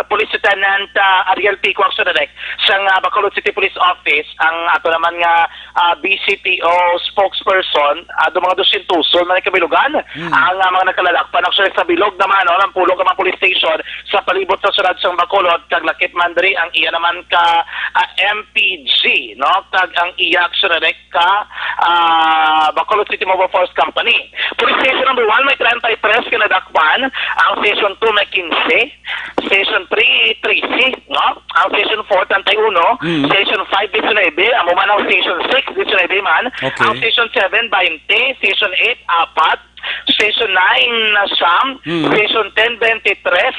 Police Lieutenant, ah, Ariel Pico, ang sunod, eh, sa, ah, Bacolod City Police Office, ang ato naman nga ah, B C P O spokesperson, ah, do mga dosyentos man ang kabilugan. Hmm. Ang, ah, mga nagkaladakpan, actually, sa bilog naman, no, ng Pulog naman Police Station sa palibot sa syudad sang Bacolod, kag lakip man diri ang iya naman ka, ah, M P G, no, kag ang iya aksyon direct ka, ah, Bacolod City Mobile Force Company. Police Station number one, may treinta y tres ka nadakpan, ang Station two may quince, Station three, trece, no? Ang Station four, treinta y uno. Mm. Station five, diecinuebe. Amo man ang Station six, diecinuebe man. Okay. Ang Station seven, bainte. Station eight, apat. Station nine, na siyam. Mm. Station ten, baintitres.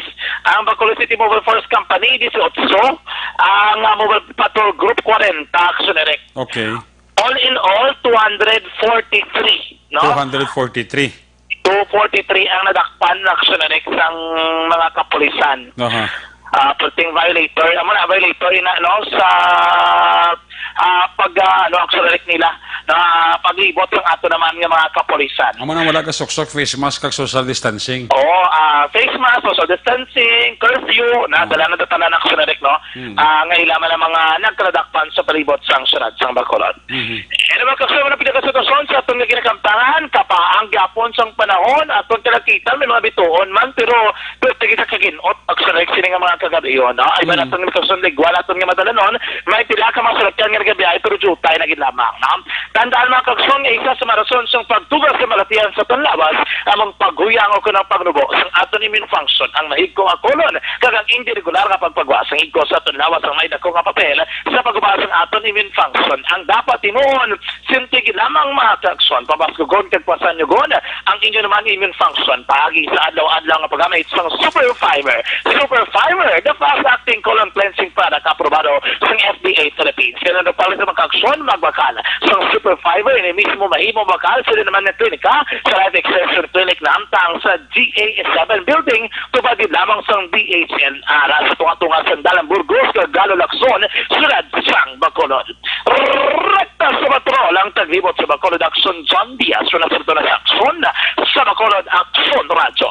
Ang Bacolod City Mobile Force Company, dieciocho. Ang, ah, Mobile Patrol Group, kwarenta. Action Direct. Okay. All in all, two hundred forty-three, no? Two hundred forty-three. Two forty-three ang nadakpan, action na next ang mga kapulisan. Aha. Ah, perting violator, amo na, violator ina, no, sa, ah, pag, ah, ano, action na nila, na paglibot ng ato naman nga mga kapulisan. Amo na, wala ka suksok, face mask, kag social distancing. Oo, ah, face mask, social distancing, curfew, na, Oo. dala na tanan ang action na, no? Hmm. Ah, nga ila man ang mga nagkaladakpan sa palibot sang syudad sang Bacolod. Mhm. Ano ba, kaso, mga pinakasitwasyon sa aton nga ginakamtangan, kapaang gyapon sang panahon, aton ka nakita, may mga bituon man, pero, pero tigit sa kaginot, pag sa sini nga mga kagabion, no? Ay, man Mm. aton nga kasunligwan, aton nga madalanon, may pila ka mga salakyan nga nagabiyahe, pero jutay na gid lamang, no? Tandaan, mga kagsong, isa sa mga rason sang pagtugas sa malatian sa aton lawas, among paghuyang o kanang pagnubo sang aton immune function, ang mahigko nga colon, kag ang indi regular nga pagpagwa sang igko sa aton lawas, ang may dako nga papel sa pagubas sang aton immune function. Ang dapat himuon, sinti gid lamang, mga kaagsoon, pabaskugon kag pasanyugon ang inyo naman immune function paagi sa adlaw-adlaw nga paggamit sang Super Fiber. Super Fiber, the fast-acting colon cleansing product, aprobado sang F D A Philippines. Kaya nagpalit sa mga kaagsoon, magbakal sang Super Fiber, ini mismo mahimo bakal sa naman nga klinika, sa Life Extension Clinic na hamtang sa G A seven Building, tubad gid lamang sang D H L R sa tunga-tunga sang Dalan Burgos, Galo, Lacson, siyudad sang Bacolod. Rekta sa patrol ang taglibot sa Bacolod, Action John Diaz, wala sa Action sa Bacolod, Action Radyo.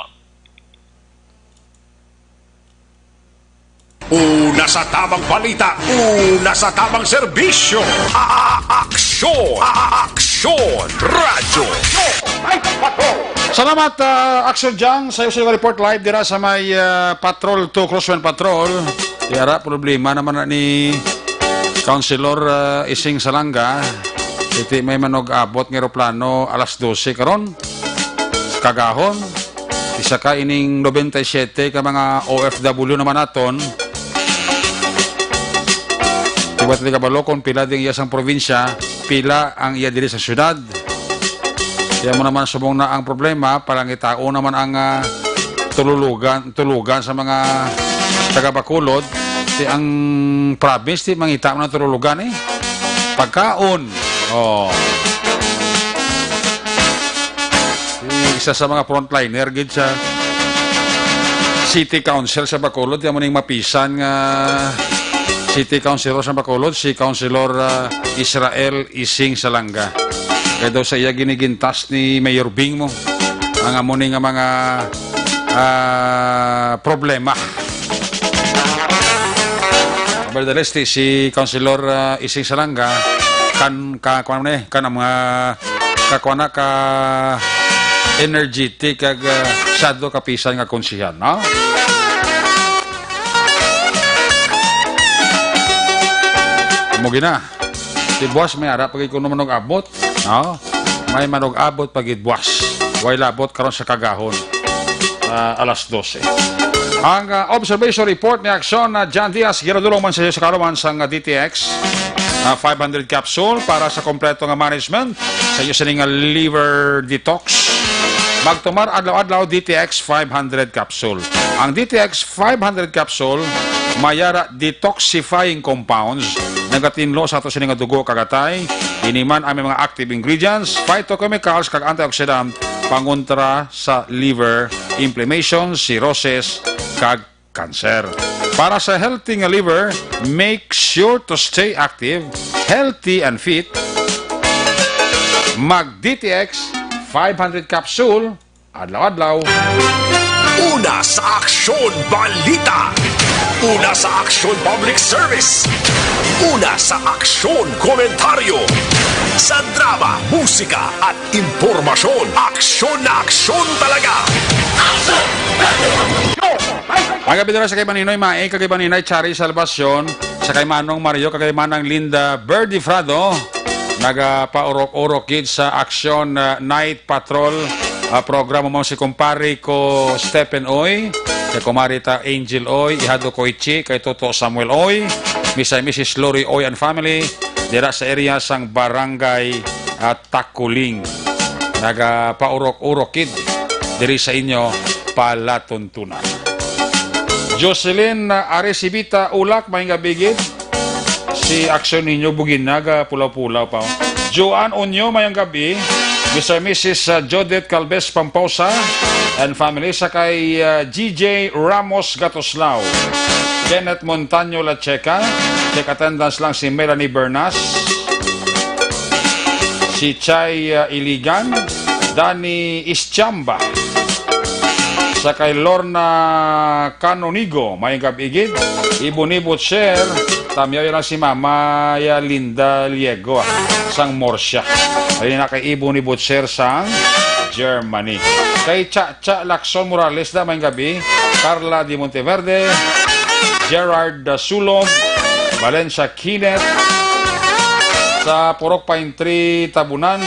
Una sa tabang balita, una sa tabang serbisyo. A-, a-, aksyon, a-, a-, aksyon, radyo. Salamat, ah, Action Jang. Sayo sa report live dira sa may, ah, Patrol two, Crosswind Patrol. Yara, problema naman na ni Councilor, ah, Ising Salanga. Iti may manug-abot nga eroplano alas dose karon sa kagahon. Isa ka ining nobenta y siyete ka mga O F W naman aton. Di ba, di kabalo kung pila ding iya sang probinsya, pila ang iya diri sa syudad. Kaya mo naman subong na ang problema, palangitao naman ang, ah, tululugan, tulugan sa mga taga Bacolod. Ti ang province, ti mangita mo ng tululugan eh. Pagkaon. Oh. Si isa sa mga frontliner gid sa City Council sa Bacolod, yan mo ning mapisan nga City Councilor sa Bacolod, si Councilor, ah, Israel Ising Salanga. Kaya daw sa iya ginigintas ni Mayor Bing mo ang amo ni nga mga, ah, problema. Nevertheless, ti si Councilor, ah, Ising Salanga, kan, ka, kuwan mo ni, kan ang mga, ka, kuwan na, ka energetic, kag, ah, sado kapisan nga konsehal, no? Amo gina. Ti buwas may ara pa gid kuno manug-abot, no? May manug-abot pa gid buwas. Way labot karon sa kagahon. Ah, alas dose. Ang, ah, observation report ni Aksyon na John Diaz, giradulong man sa, sa kaluman sang, ah, D T X, ah, five hundred capsule para sa kompleto nga management sa iyo sining nga liver detox. Magtumar adlaw-adlaw D T X five hundred capsule. Ang D T X five hundred capsule may ara detoxifying compounds, nagatinlo sa ato sini nga dugo kag atay. Ini man ang may mga active ingredients, phytochemicals kag antioxidant pangontra sa liver, inflammation, cirrhosis, kag cancer. Para sa healthy nga liver, make sure to stay active, healthy and fit. Mag D T X five hundred capsule adlaw-adlaw. Una sa aksyon, balita. Una sa aksyon, public service. Una sa aksyon, komentaryo. Sa drama, musika, at impormasyon, aksyon na aksyon talaga. Ang gabi dira sa kay Maninoy Mae, kag kay Maninay Chari Salvacion, sa kay Manong Mario, kag kay Manang Linda Birdie Frado, nagapaurok-urok gid sa Aksyon, ah, Night Patrol, ah, programa mo si kumpare ko Stephen Oy, kay kumari ta Angel Oy, Ihado Koichi, kay Toto Samuel Oy, Miss and Missus Lori Oy and family, dira sa area sang Barangay, ah, Takuling. Nagapaurok-urok kid diri sa inyo palatuntunan. Jocelyn, ah, Aresibita Ulak, may gabi gid. Si Aksyon ninyo, bugin na, ga pulaw-pulaw pa. Joan Onyo, mayang gabi. Mister Missus, uh, Judith Calves Pampausa and family, sa kay, uh, G J Ramos Gatoslao. Kenneth Montaño Lacheca, check attendance lang si Melanie Bernas, si Chay, uh, Iligan, Danny Ischamba, sa kay Lorna Canonigo, may gab-igid, Ibon-ibot, sir. Tamyaw lang si Mama ya Linda Liego, ah, sang Murcia. Ayun na kay Ibon-ibot, sir, sang Germany. Kay Cha-Cha Lacson Morales na may gabi. Carla Di Monteverde, Gerard Dasulog, Valencia Kenneth, sa Purok Pine Tree, Tabunan,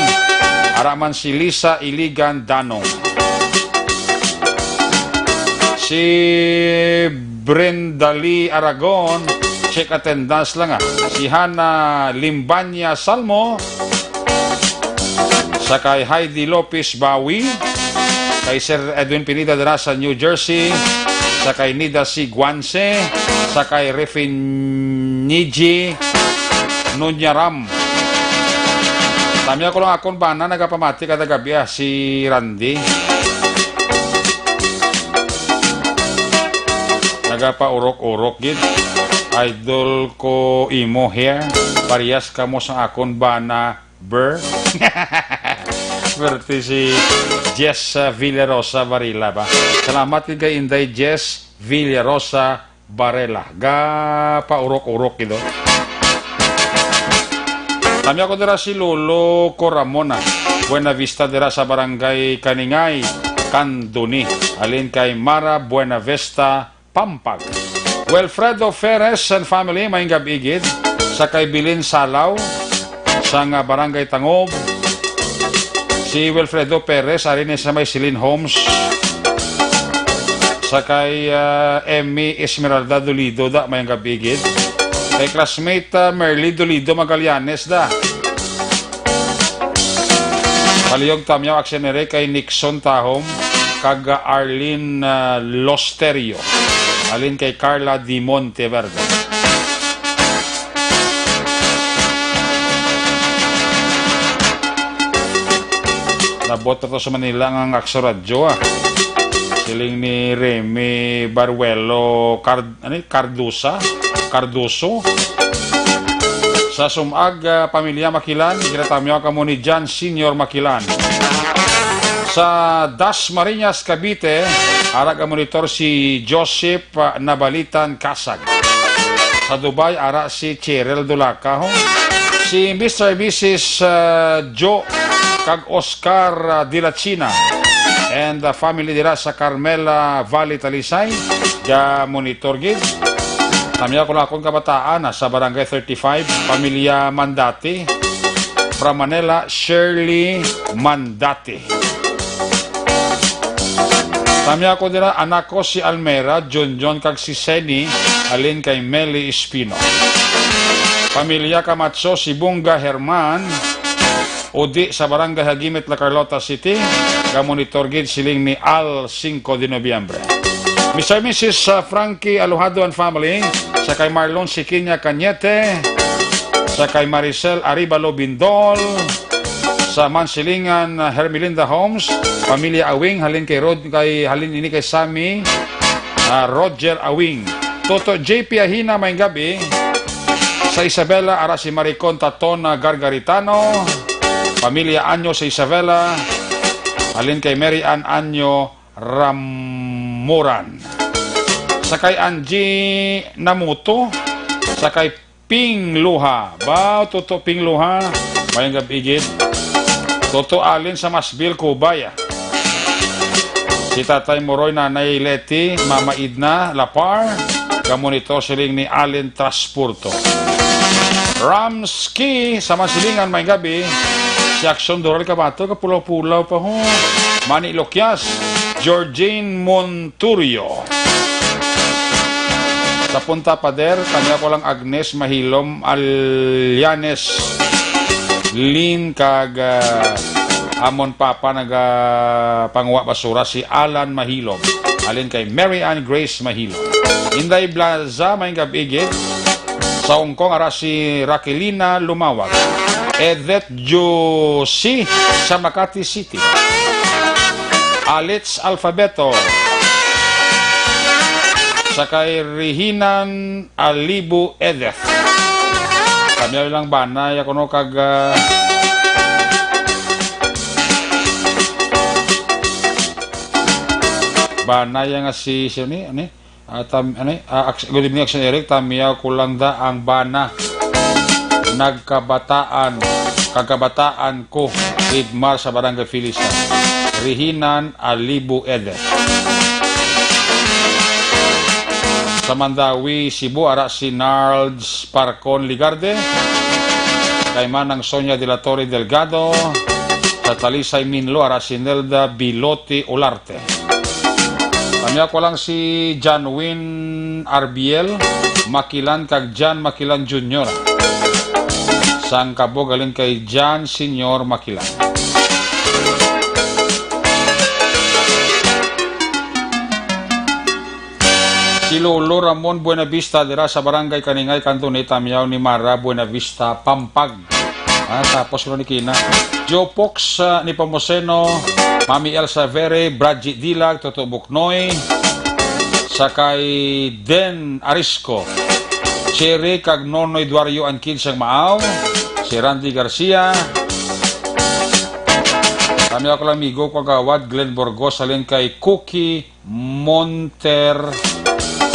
ara man si Lisa Iligan Danong. Si Brenda Lee Aragon, check attendance lang, ah. Si Hana Limbanya Salmo, sa kay Heidi Lopez Bawi, kay Sir Edwin Pineda dira sa New Jersey, sa kay Nida C. Guanse, sa kay Refiniji Nunyaram. Tamya ko lang akon bana nagapamati kada gabi, ah, si Randy. Nagapaurok-urok gid. Idol ko imo hair. Parehas kamo sa akon bana, Ber. Swerte si Jess, uh, Villarosa Varela ba? Salamat gid kay Inday Jess Villarosa Varela. Gapaurok-urok gid, oh. Kami ako dira si Lolo Coramona, Buena Vista dira sa Barangay Kaningay, Candoni. Alin kay Mara Buena Vista, Pampag. Wilfredo Ferres and family, may gab-i gid. Sa kay Bilin Salaw, sang, ah, Barangay Tangob. Si Wilfredo Perez, ari ni sa may Celine Homes. Sa kay, ah, Emmy Esmeralda Dolido da, mayong gab-i gid. Kay classmate, ah, Merly Dolido Magallanes da. Palihog tamyaw, Action Ere, kay Nixon Tahom, kag, ah, Arlene, ah, Losterio. Halin kay Carla Di Monteverde. Nabot na to sa Manila ang Akso Radyo, ah. Siling ni Remy Baruelo Card-, ano, Cardosa? Cardoso? Sa Sumag, ah, pamilya Makilan, ginatamyaw kamo ni John Senior Makilan. Sa Dasmariñas, Cavite, ara ga monitor si Joseph, ah, Nabalitan Kasag. Sa Dubai, ara si Cheryl Dulaca, ho. Si Mister Missus, ah, Jo kag Oscar, ah, de la China and the family dira sa Carmela Valley, Talisay, ga monitor gid. Tamyaw ko lang akong kabataan, ah, sa Barangay thirty-five, pamilya Mandati. From Manila, Shirley Mandati. Tamyaw ko dira, anak ko si Almera, Junjun, kag si Seni, halin kay Meli Espino. Pamilya Camacho, si Bunga Herman, udi sa Barangay Hagimit, La Carlota City, ga monitor gid siling ni Al Cinco de Noviembre. Mister Missus, uh, Frankie Alojado and family, sa kay Marlon Siquiña Cañete, sa kay Maricel Arevalo Bindol, sa Mansilingan, uh, Hermelinda Homes, pamilya Awing, halin kay Rod-, kay, halin ini kay Sammy, uh, Roger Awing. Toto J P Ahina, mayong gab-i. Sa Isabela, ara si Maricon Taton, uh, Gargaritano, pamilya Anyo sa Isabela, halin kay Mary Ann Anyo, Ramuran. Sa kay Angie Namuto, sa kay Ping Luha. Ba, Toto Ping Luha, mayong gab-i gid. Toto Alin sa Masbil, Cubay, ah. Si Tatay Moroy, Nanay Leti, Mama Idna Lapar, ga monitor siling ni Alin Trasporto. Ramski sa Mansilingan, mayong gab-i. Si Action Doral Kabato, kapulaw-pulaw pa, ho. Manny Loquias, Georgine Monturio. Sa Punta Pader, kami ako lang Agnes Mahilom, Alyanes Lin, kag, ah, amon papa nagapanguha basura si Alan Mahilom. Halin kay Mary Ann Grace Mahilom. Inday Blaza, mayong gab-i gid. Sa Hong Kong, ara si Raquelina Lumawag. Edith Josie sa Makati City. Alex Alfabeto. Sa kay Rehinan Alibo Edith. Kami lang bana ya kuno kag, ah, bana ya nga si, si ni, ani? Ah, tam-, ano, eh? Ah, Ax-, good evening, Action Eric. Tamyaw ko lang da ang bana. Nagkabataan, kagabataan ko, Idmar sa Barangay Felicia. Rihinan, Alibo, Eder. Sa Mandawi, Cebu, ara si Nards Parcon Ligarde. Kay Manang Sonia de la Torre Delgado. Sa Talisay, Minlo, ara si Nelda Bilote Olarte. Kami ako lang si John Win Arbiel Makilan kag John Makilan Junior. Sang Kabog, halin kay John Senior Makilan. Si Lolo Ramon Buenavista dira sa Barangay Kaningay, Kanto ni Tamyaw ni Mara Buenavista, Pampag. Ah, tapos ko ni Kina. Joe Fox, ah, ni Pamuseno, Mami Elsa Vere, Bradji Dilag, Toto Buknoy, sa kay Den Arisco, Cherry kag Nonoy Duario, ang kids sang Maaw, si Randy Garcia. Kami ako lang amigo, kagawad Glenn Burgos, halin kay Cookie Monter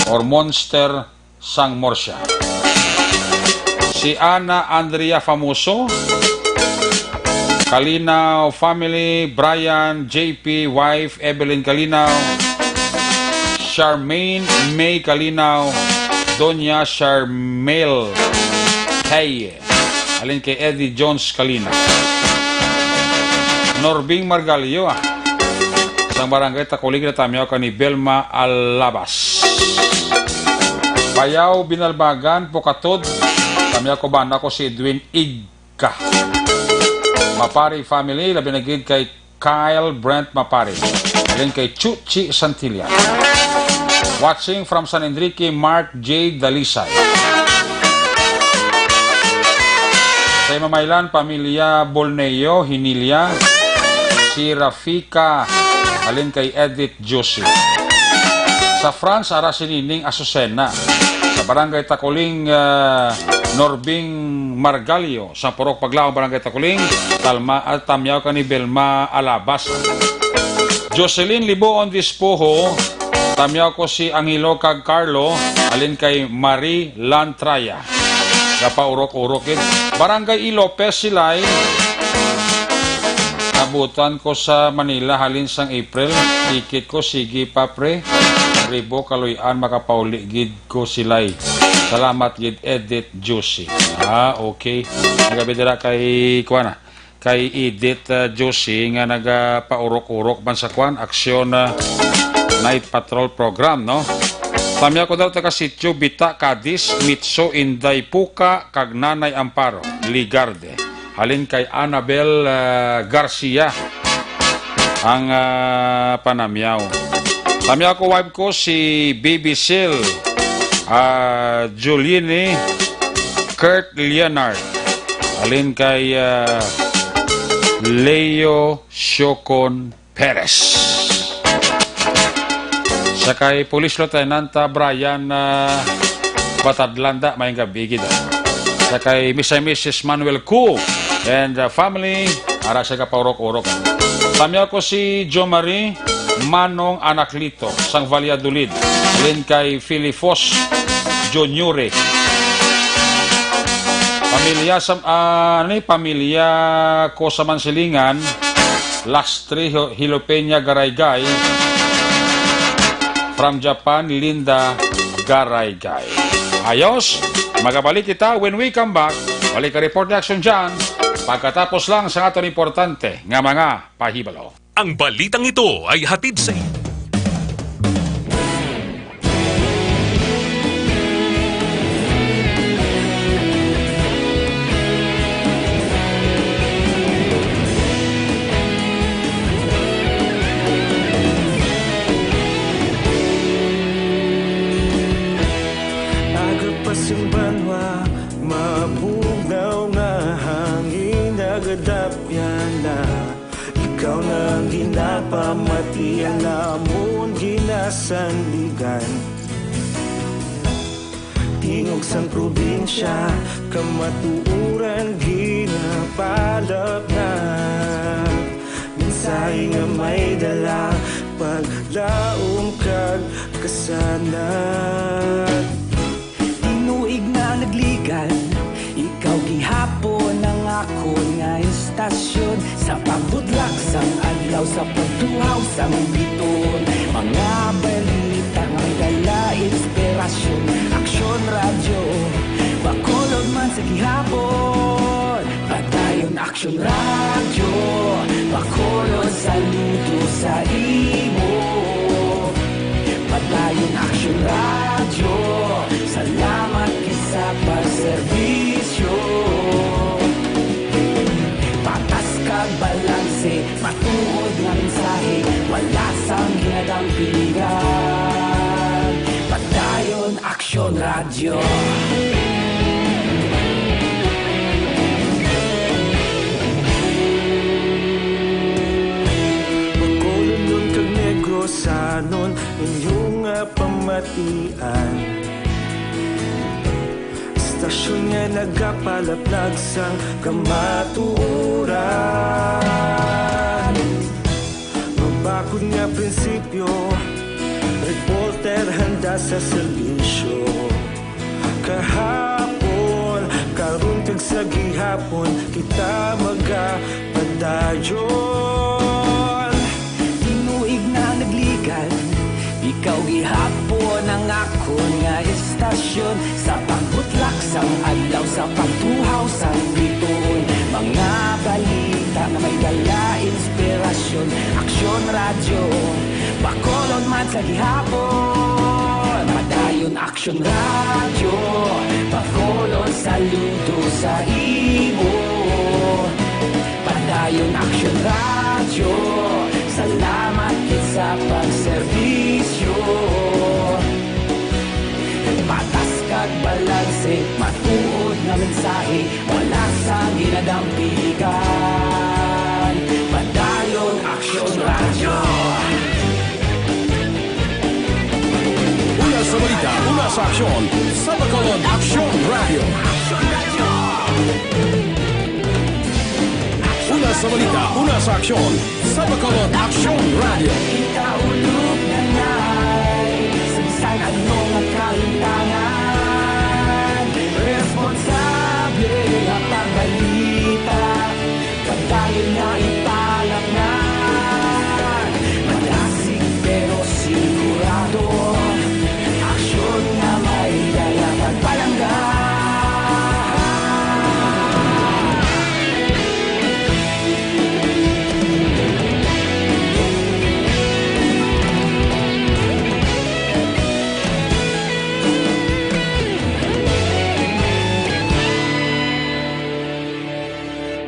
or Monster sang Murcia. Si Ana Andrea Famoso, Kalinaw family, Brian, J P, wife, Evelyn Kalinaw, Charmaine May Kalinaw, Doña Charmel Kay. Halin kay Eddie Jones Kalina. Norbing Margalio, ah, sang Barangay Takuling, natamyaw ka ni Belma Alabas. Bayaw Binalbagan, Pukatod, tamyaw ko bana ko si Edwin Igka. Mapari family, labi na gid kay Kyle Brent Mapari. Halin kay Chuchi Santillan. Watching from San Enrique, Mark J Dalisay. Sa Mamaylan, pamilya Bolneo, Hinilia, si Rafika, halin kay Edith Josie. Sa France, ara si Nining Azucena. Sa Barangay Takuling, ah, Norbing Margalio, sa Purok Paglaong, Barangay Takuling, Talma, at tamyaw ka ni Belma Alabas. Jocelyn Liboon Dispoho, tamyaw ko si Angelo kag Carlo, halin kay Marie Lantraya. Gapaurok-urok gid. Barangay E. Lopez, Silay. Nabutan ko sa Manila halin sang April. Ticket ko, sige pa, pre. Ribo kaluy-an, makapauli gid ko, Silay. Salamat gid, Edith Josie. Ah, okay. Nagabi dira kay, kuha na, kay Edith, ah, Josie nga nagapaurok-urok man sa, kuan, Aksyon, ah, Night Patrol Program, no? Tamyaw ko daw taga Sitio Bita, Cadiz, Mitso, Inday Puka, kag Nanay Amparo Ligarde. Halin kay Annabel, ah, Garcia ang, ah, panamyaw. Tamyaw ko wife ko si Baby Sil, ah, Julienne, Kurt Leonard. Halin kay, ah, Leo Siocon Perez. Sa kay Police Lieutenant, ah, Brian, ah, Batadlanda, may gabi gid, ah. Sa kay Mister and Missus Manuel Cu and, ah, family, ara sa gapaurok-urok. Tamyaw ko si Jo Marie Manong Anaclito sang Valladolid, halin kay Filifos Juniore. Pamilya sa, ah, ni pamilya ko sa Mansilingan, Lastri Hilo-, Hilopenia Garaygay. From Japan, Linda Garaygay. Ayos, magabalik kita when we come back. Balik ka report ni Action John. Pagkatapos lang sa aton importante nga mga pahibalo. Ang balitang ito ay hatid sa inyo. Aga pa sing banwa, mabugnaw nga hangin, nagadapyan na. Ikaw na ang ginapamatian namon, ginasandigan. Tingog sang probinsya, kamatuoran ginapalapnag. Mensahe nga may dala, paglaom kag kasanag. Tinuig na nagligan, ikaw gihapon ang akon nga istasyon. Sa pagbudlak sang adlaw, sa pagtuhaw sang biton, mga balita nga dala inspirasyon. Aksyon Radyo, Bacolod man sa gihapon. Padayon Aksyon Radyo, Bacolod, saludo sa imo. Padayon Aksyon Radyo, salamat gid sa pagserbisyo. Patas kag balanse, matuod nga mensahe, wala sang ginadampingan. Padayon Aksyon Radyo. Bacolodnon kag Negrosanon, inyo nga pamatian. Istasyon nga nagapalaplag sang kamatuoran. Mabakod nga prinsipyo, reporter handa sa serbisyo. Kahapon, karon kag sa gihapon, kita magapadayon. Tinuig na nagligan, ikaw gihapon ang akon nga istasyon. Sa pagbutlak Sang adlaw sa pagtuhaw sang bituon, mga balita nga may dala inspirasyon. Aksyon Radyo, Bacolod man sa gihapon. Padayon Aksyon Radyo, Bacolod saludo sa imo. Padayon Aksyon Radyo, salamat gid sa pagserbisyo. Patas kag balanse, matuod nga mensahe, wala sang ginadampigan. Padayon Aksyon Radyo. Una sa balita, una sa aksyon, sa Bacolod Aksyon Radyo. Una sa balita, una sa aksyon, sa Bacolod Aksyon Radyo. Ikaulog na nay, sa bisan ano nga kalintangan, responsable nga pagbalita, pagdayon nga ipalaknan, madasig pero sigurado, aksyon nga may dala pagpalangga.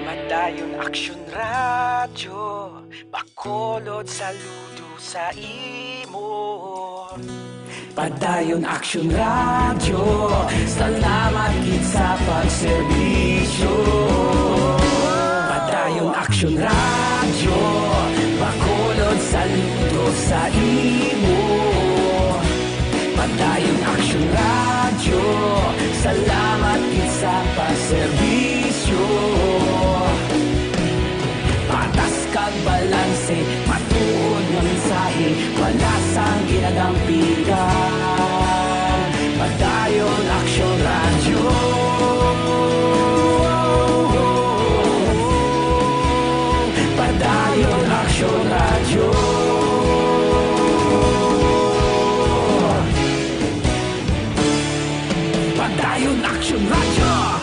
Padayon Aksyon Radyo, Bacolod saludo sa imo. Padayon Aksyon Radyo, salamat gid sa pagserbisyo. Padayon Aksyon Radyo, Bacolod saludo sa imo. Padayon Aksyon Radyo, salamat gid sa pagserbisyo. Patas kag balanse, matuod nga mensahe, wala sang ginadampigan. Padayon Aksyon Radyo. Padayon Aksyon Radyo. Padayon Aksyon Radyo.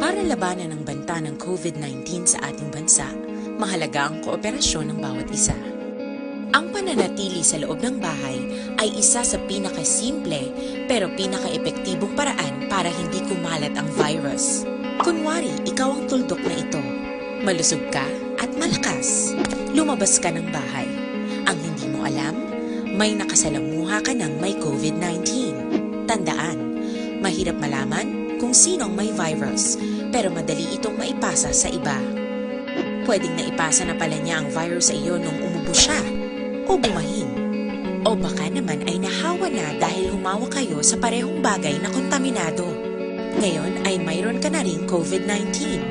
Para labanan ang banta ng COVID nineteen sa ating bansa, mahalaga ang kooperasyon ng bawat isa. Ang pananatili sa loob ng bahay ay isa sa pinakasimple pero pinakaepektibong paraan para hindi kumalat ang virus. Kunwari, ikaw ang tuldok na ito. Malusog ka at malakas. Lumabas ka ng bahay. Ang hindi mo alam, may nakasalamuha ka ng may COVID nineteen. Tandaan, mahirap malaman kung sino ang may virus, pero madali itong maipasa sa iba. Pwedeng naipasa na pala niya ang virus sa iyo nung umubo siya o bumahin. O baka naman ay nahawa na dahil humawak kayo sa parehong bagay na kontaminado. Ngayon ay mayroon ka na ring COVID nineteen.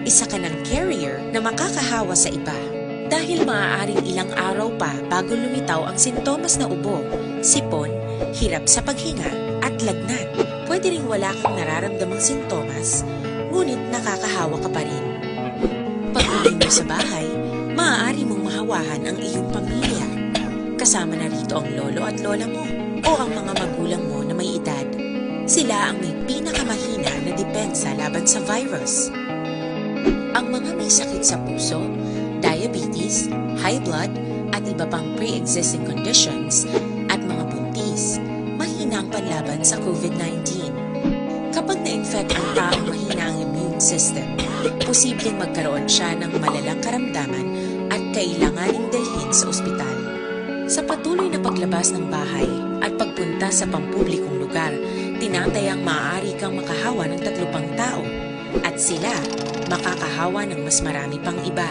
Isa ka ng carrier na makakahawa sa iba. Dahil maaaring ilang araw pa bago lumitaw ang sintomas na ubo, sipon, hirap sa paghinga, at lagnat. Pwede ring wala kang nararamdamang sintomas, ngunit nakakahawa ka pa rin. Pag-uwi mo sa bahay, maaari mong mahawahan ang iyong pamilya. Kasama na rito ang lolo at lola mo o ang mga magulang mo na may edad. Sila ang may pinakamahina na depensa laban sa virus. Ang mga may sakit sa puso, diabetes, high blood, at iba pang pre-existing conditions, at mga buntis, mahina ang panlaban sa COVID nineteen. Kapag na-infect ang taong mahina ang immune system, posibleng magkaroon siya ng malalang karamdaman at kailanganing dalhin sa ospital. Sa patuloy na paglabas ng bahay at pagpunta sa pampublikong lugar, tinatayang maaari kang makahawa ng tatlo pang tao at sila makakahawa ng mas marami pang iba.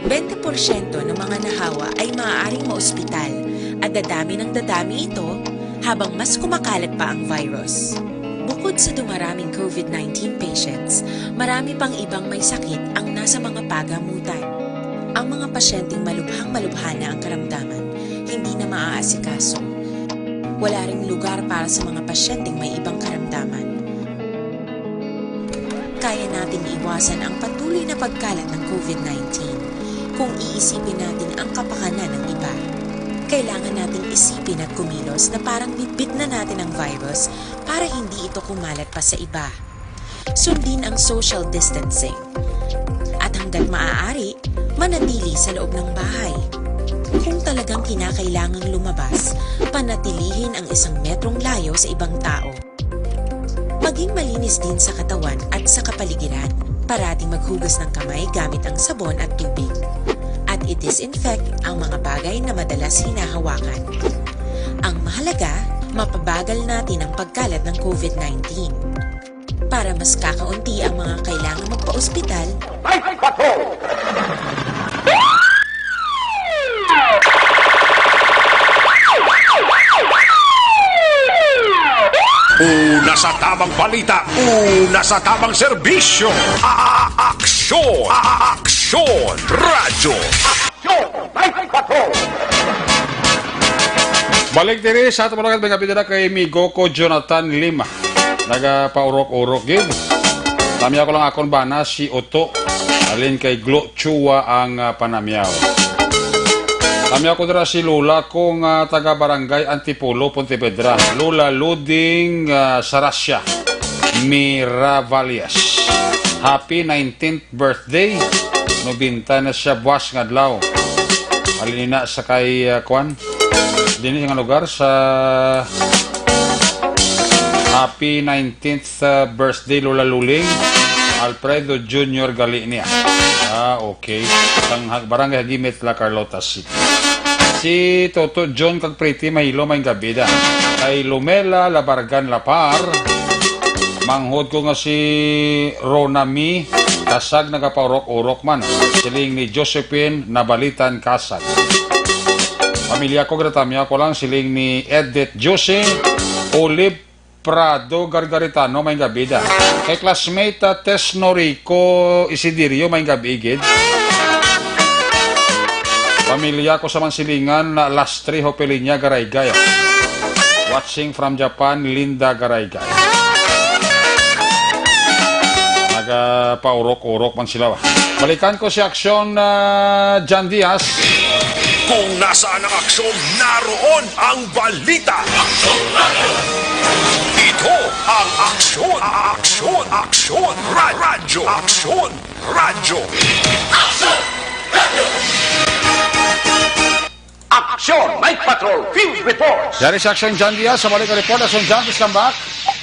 Bente porsyento ng mga nahawa ay maaaring maospital at dadami ng dadami ito habang mas kumakalat pa ang virus. Bukod sa dumaraming COVID nineteen patients, marami pang ibang may sakit ang nasa mga pagamutan. Ang mga pasyenteng malubhang-malubha na ang karamdaman, hindi na maaasikaso. Wala ring lugar para sa mga pasyenteng may ibang karamdaman. Kaya nating iwasan ang patuloy na pagkalat ng COVID nineteen. Kung iisipin natin ang kapakanan ng iba, kailangan nating isipin at kumilos na parang bitbit na natin ang virus para hindi ito kumalat pa sa iba. Sundin ang social distancing. At hanggat maaari, manatili sa loob ng bahay. Kung talagang kinakailangang lumabas, panatilihin ang isang metrong layo sa ibang tao. Maging malinis din sa katawan at sa kapaligiran. Parating maghugas ng kamay gamit ang sabon at tubig. At i-disinfect ang mga bagay na madalas hinahawakan. Ang mahalaga, mapabagal natin ang pagkalat ng COVID nineteen. Para mas kakaunti ang mga kailangang magpa-ospital, Night Patrol! Una sa tamang balita, una sa tamang serbisyo. A-, a-, aksyon, a-, a-, aksyon, radyo, aksyon, Night Patrol. Balik diri sa aton mga, mga bida na kay Migo ko Jonathan Lima. Nagapaurok-urok gid. Tamyaw ko lang akon bana si Uto. Alin kay Glo Chua ang, ah, panamyaw. Tamyaw ko dira si Lola ko nga taga Barangay Antipolo, Pontevedra. Lola Luding, ah, Sarasya Miravalles. Happy nineteenth birthday. Nobenta na siya buwas nga adlaw. Halin na sa kay, ah, kwan. Dini nga lugar sa happy nineteenth, ah, birthday, Lola Luling. Alfredo Junior gali niya. Ah, okay. Sang Hag-, Barangay Hagimit, La Carlota City. Si Toto John kag Pretty Mahilo, maayong gabi da. Kay Lumela Labargan Lapar, manghod ko nga si Ronami Kasag nagapaurok-urok man. Siling ni Josephine Nabalitan Kasag. Pamilya ko, ginatamya ko lang, siling ni Edith Josie Olive Prado Gargaritano, maayong gabi da. Kay classmate, ah, Tess Norico Isidirio, maayong gabi gid. Pamilya ko sa Mansilingan, na Lastre, Hopelinia, Garaygay. Watching from Japan, Linda Garaygay. Nagapaurok-urok man sila. Balikan ko si Aksyon, ah, John Diaz. Kung nasaan ang aksyon, naroon ang balita. Ito ang Aksyon, Aksyon, Aksyon, Ra-, Radyo, Aksyon, Radyo. Aksyon! Night Patrol Field Reports! Yari si Aksyon John Diaz, sa balik ang report, Aksyon John, please come back.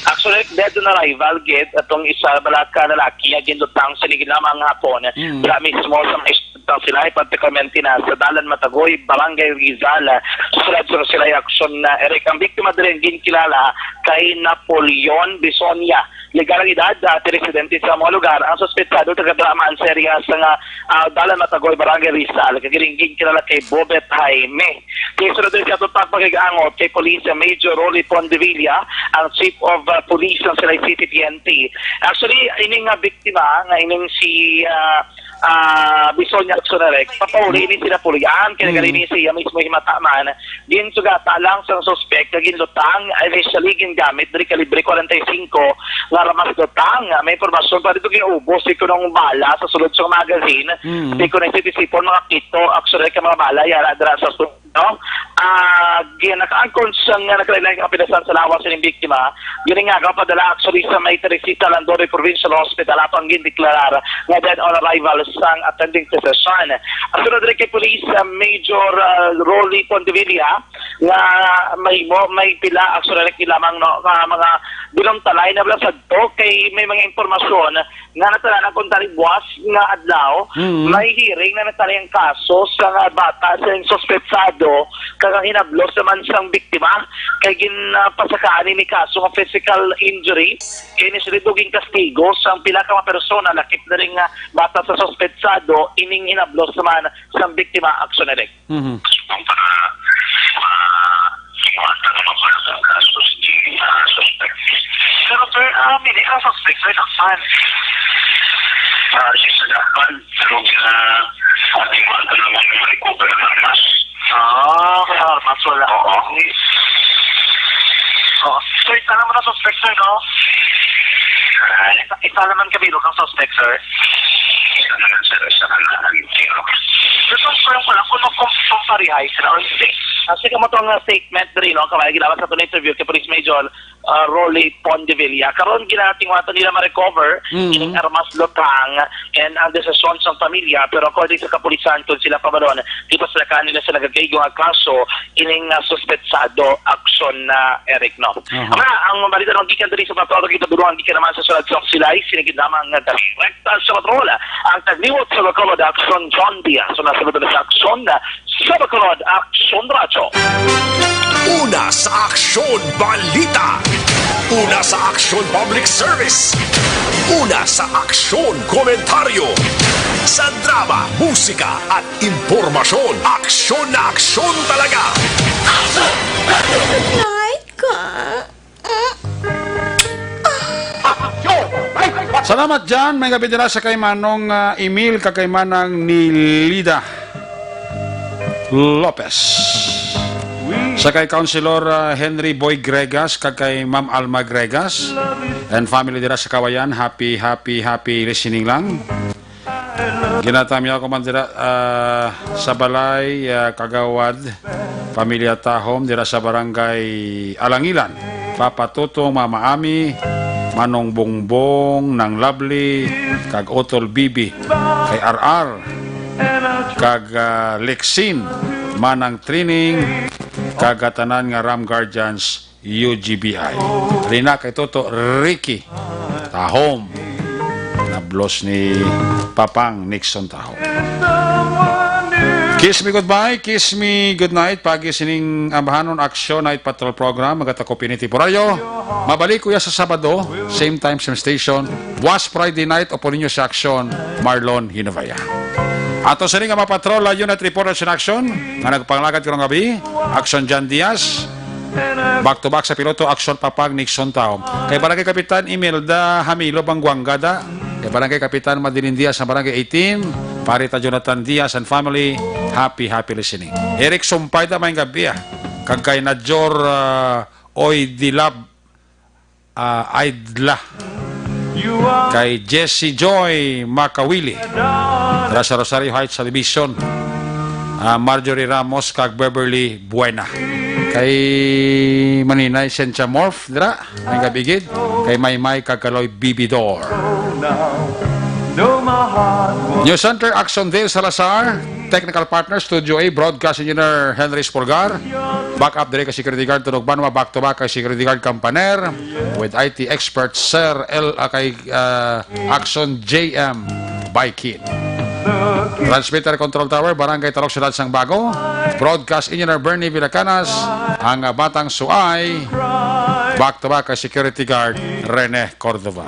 Actually, dead on arrival gid atong isa bala ka lalaki nga ginlutang sa nigin lamang hapon. Mm. Dira mismo sa may sang silay, particularmente na sa Dalan Matagoy, Barangay Rizal. Sulod sa silay aksyon na Eric, ang biktima diri ang ginkilala kay Napoleon Bisonia. Legal ang edad, dati residente sa mga lugar. Ang suspetsado taga dira man sa area sa nga, ah, Dalan Matagoy, Barangay Rizal. Kag diri ang ginkilala kay Bobet Jaime. Kay sunod diri sa atong pagpakig-angot kay Police Major Rolly Pondevilla, ang Chief of, ah, Police ng Silay City P N P. Actually, ini nga biktima nga ining si, ah, ah, Bisonia Aksyon Eric, papauli ini sila pulian, kay Mm. nagkari ini siya mismo himata man, ginsugata lang sang suspek nga ginlutang, initially gingamit diri kalibre forty-five nga armas lutang. May impormasyon pa dito ginubos, di ko nung bala sa sulod sa magazine, Mm. di ko na isip-isipon mga pito, actually, ka mga bala, yara dira sa sulod. No? Ah, ginakaangkon sang nagkalain-lain nga kapilasan sa lawas sining biktima. Gini nga, gapadala actually sa may Teresita Landori Provincial Hospital, ato ang gindeklarar nga dead on arrival sang attending physician. Ang sunod rin kay Police, ah, Major, ah, Rolly Pondevilla, nga may mo, may pila actually rin lamang, no, nga mga binumtalay na bala sadto kay may mga impormasyon nga natanan ang kuntari buwas nga adlaw, Mm. may hearing na natanan ang kaso sa nga bata sa suspetsado kag ang hinablos naman sang biktima kay ginpasakaan ini kaso nga physical injury kay initially daw ginkastigo sang pila ka mga persona lakip na rin nga bata sa suspetsado ining hinablos naman sang biktima. Action direct. Mhm. Ang para, ah, mata na mapalad ang kaso sa, ah, suspect. Pero, sir, ah, hindi ka suspect, sir, sa saan? Ah, si sa Japan, pero, ah, hindi ko alam naman yung recover ng armas. Ah, kaya armas wala. Oo. Oh, sir, isa naman ang suspect, sir, no? Ah. Isa, isa naman kabilog ang suspect, sir. Isa naman, sir, isa naman ang tiro. Kung sa Fahrenheit, Sa kamo tong, uh, statement diri, no, kamay gilabas sa itong interview kay Police Major, uh, Rolly Pondevilla. Karon, ginatingwatan nila ma-recover Mm. ining armas lutang and ang desisyon sang pamilya, pero according sa kapulisan, kung sila pabalon, di pa sila kanila sa nagagaygo nga kaso, ining, uh, suspetsado aksyon na, Eric, no? Aha. Ama, ang balita naman gikan diri sa Bacolod, kita dulungan gikan naman sa Sulod sa Silay, sinigid lamang nga direkta sa patrol ang tagniwot sa Bacolod Action, John Diaz. So, nasa lugar sa aksyon na sa Bacolod Action Radyo. Una sa aksyon, balita. Una sa aksyon, public service. Una sa aksyon, komentaryo. Sa drama, musika, at impormasyon, aksyon na aksyon talaga. Night ka. Salamat, Jan. May gabi dira sa kay Manong, ah, Emil, kag kay Manang Nilida Lopez. Sa kay Councilor, ah, Henry Boy Gregas, kag kay Ma'am Alma Gregas and family dira sa Kawayan. Happy, happy, happy listening lang. Ginatamyaw ko man dira, ah, sa balay, ah, Kagawad, Pamilya Tahom, dira sa Barangay Alangilan. Papa Tutong, Mama Ami, Manong Bongbong, Nang Lovely, kag Utol Bibi, kay R R, kag, ah, Lexin, Manang Trining, kag tanan nga Ram Guardians, U G B I. Rina kay Toto Ricky Tahom. Nablos ni Papang Nixon Tahom. Kiss me goodbye, kiss me good night. Pagi sining ambahanon Action Night Patrol Program, magatakop ini temporaryo. Mabalik ko ya sa Sabado, same time, same station. Was Friday night, upod ninyo sa Action, Marlon Hinovaya. Ato sini nga mga patrol, unit reporters in action, nga nagpangalagad karong gabi, Action John Diaz, back to back sa piloto, Action Papang Nixon Taom. Kay Barangay Kapitan Imelda Hamilo Bangguanga da. Kay Barangay Kapitan Madeline Diaz sa Barangay eighteen. Pare ta Jonathan Diaz and family, happy, happy listening. Eric Sumpay da, may gabi, ah. Kag kay Najor, ah, Oy Dilab, ah, Aidla. Kay Jessie Joy Makawili, dira sa Rosario Heights Subdivision. Ah, Marjorie Ramos kag Beverly Buena. Kay Maninay Sencha Morf, dira, may gabigid. Kay Maymay kag Kaloy Bibidor. News Center, Action Dale Salazar. Technical partner, Studio A, Broadcast Engineer Henry Spolgar. Backup diri kay Security Guard Tunog Banwa, back to back kay Security Guard Campaner. With I T expert, Sir L, ah, kay, ah, Action J M Baikin. Transmitter Control Tower, Barangay Talok, Siyudad sang Bago. Broadcast Engineer Bernie Villacanas, ang, ah, Batang Suay. Back to back kay Security Guard Rene Cordova.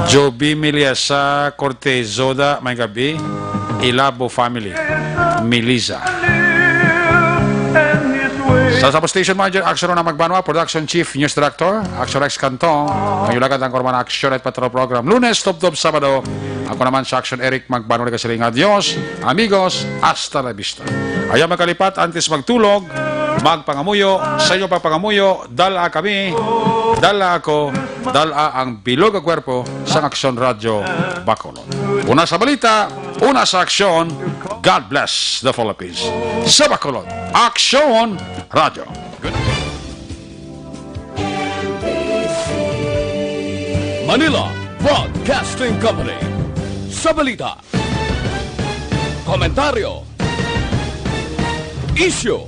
Joby Miliasa Cortez, Zoda, may gabi. Ilabo family. Miliza. Sa Sabo Station Manager, Action Rona Magbanwa, Production Chief, News Director, Action Rex Cantong, ang Yulagan ang Korman Action at Patrol Program. Lunes, Tubtob, Sabado. Ako naman sa Action, Eric Magbanwa, nagasiling, adios, amigos, hasta la vista. Ayaw magkalipat, antes magtulog, magpangamuyo, sa inyo pagpangamuyo, dala kami, dala ako, dala ang bilog nga kwerpo sa Action Radio Bacolod. Una sa balita, una sa aksyon, God bless the Philippines. Sa Bacolod, Action Radio. Manila Broadcasting Company. Sa balita, komentaryo, isyu,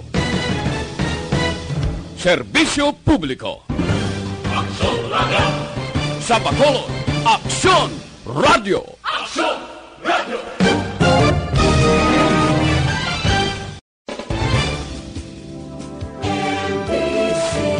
serbisyo publiko. Aksyon Radio. Sa Bacolod, Aksyon Radio. Aksyon